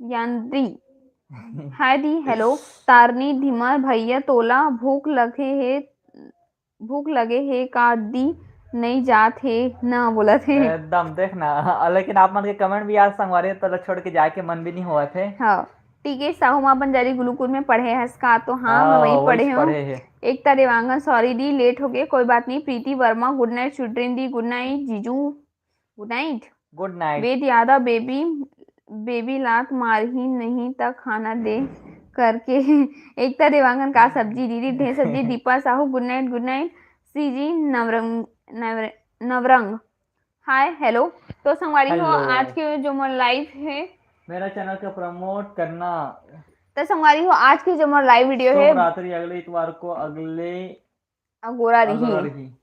यानद्री, हाय दी, हेलो। तारनी धीमर, भैया तोला भूख लगे हे, भूख लगे हे का दी, नहीं जात हे ना बोलत हे। एकदम देख ना, लेकिन आप मन के कमेंट भी आज संगवारी तो छोड़ के जाए के मन भी नहीं होवत हे। हाँ, टीके साहू मा अपन जरी गुरुकुल में पढ़े हस का? तो हाँ, मैं हाँ, वही वही पढ़े हूँ। पढ़े हे। एकता देवांगन, सॉरी दी, लेट हो गए, कोई बात नहीं। प्रीति वर्मा, गुड नाइट स्वीट ड्रीम दी, गुड नाइट जीजू, गुड नाइट। Good night. वेद यादव, बेबी, बेबी लात मारही नहीं त खाना दे करके। एकता देवांगन, का सब्जी दीदी, ढेर सब्जी। Deepa Sahu, good night, good night. CG Navrang, नवर, नवरंग, हाय, हेलो। तो संगवारी हो, हेलो। आज के जो मोर लाइव है, मेरा चैनल का प्रमोट करना। तो संगवारी हो, आज के जो मोर लाइव वीडियो है, सोम रात्रि अगले इतवार को अगले अगोरा रही। अगोरा रही।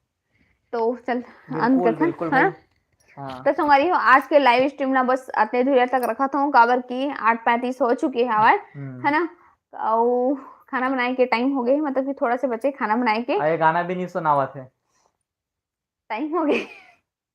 तो चल, बिल्कुल, अंत करथन, बिल्कुल है ना? भाई। हाँ। तो संगवारी हो, आज के लाइव स्ट्रीम ला बस अतने धुरिया तक रखत हूँ, काबर कि आठ पैंतीस हो चुके हवय, हम्म। है ना? अउ खाना बनाए के टाइम हो गए, मतलब कि थोड़ा से बचे खाना बनाए के। आ, ये गाना भी नहीं सुनावत है। टाइम हो गए।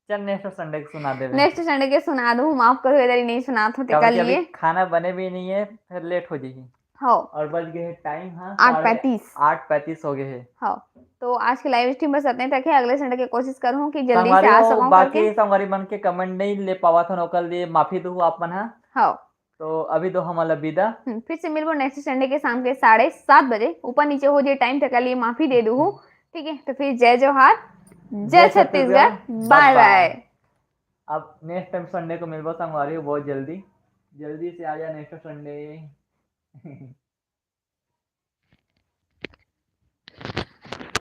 चल, नेक्स्ट संडे को सुना देवे। नेक्स्ट संडे के सुना दूँ, माफ करो, इधर ही नहीं सुनात होते काबर कल कि अभी ये। खाना बने भी नहीं है, फिर लेट हो जाएगी। हो। और बज गए हैं टाइम हाँ, आठ साढ़े पैंतीस। आठ पैंतीस हो गए हैं। हो। तो आज के लाइव स्ट्रीम बस अतने तक है। अगले संडे के कोशिश करूँ कि जल्दी से संगवारी आ हो, सकूँ बाकी करके। संगवारी मन के कमेंट नहीं ले पावा था, ओकर लिए माफी दू आप मन, हाँ। हो। तो अभी तो हमन ला विदा। हम्म, फिर से मिलबो नेक्स्ट संडे के शाम के साढ़े सात बजे। ऊपर नीचे हो जे टाइम, तेकर लिए माफी दे दूहू। ठीक है, तो फिर जय जोहार, जय छत्तीसगढ़, बाय बाय। अब नेक्स्ट टाइम संडे को मिलबो संगवारी, बहुत जल्दी, जल्दी से आ जा नेक्स्ट संडे।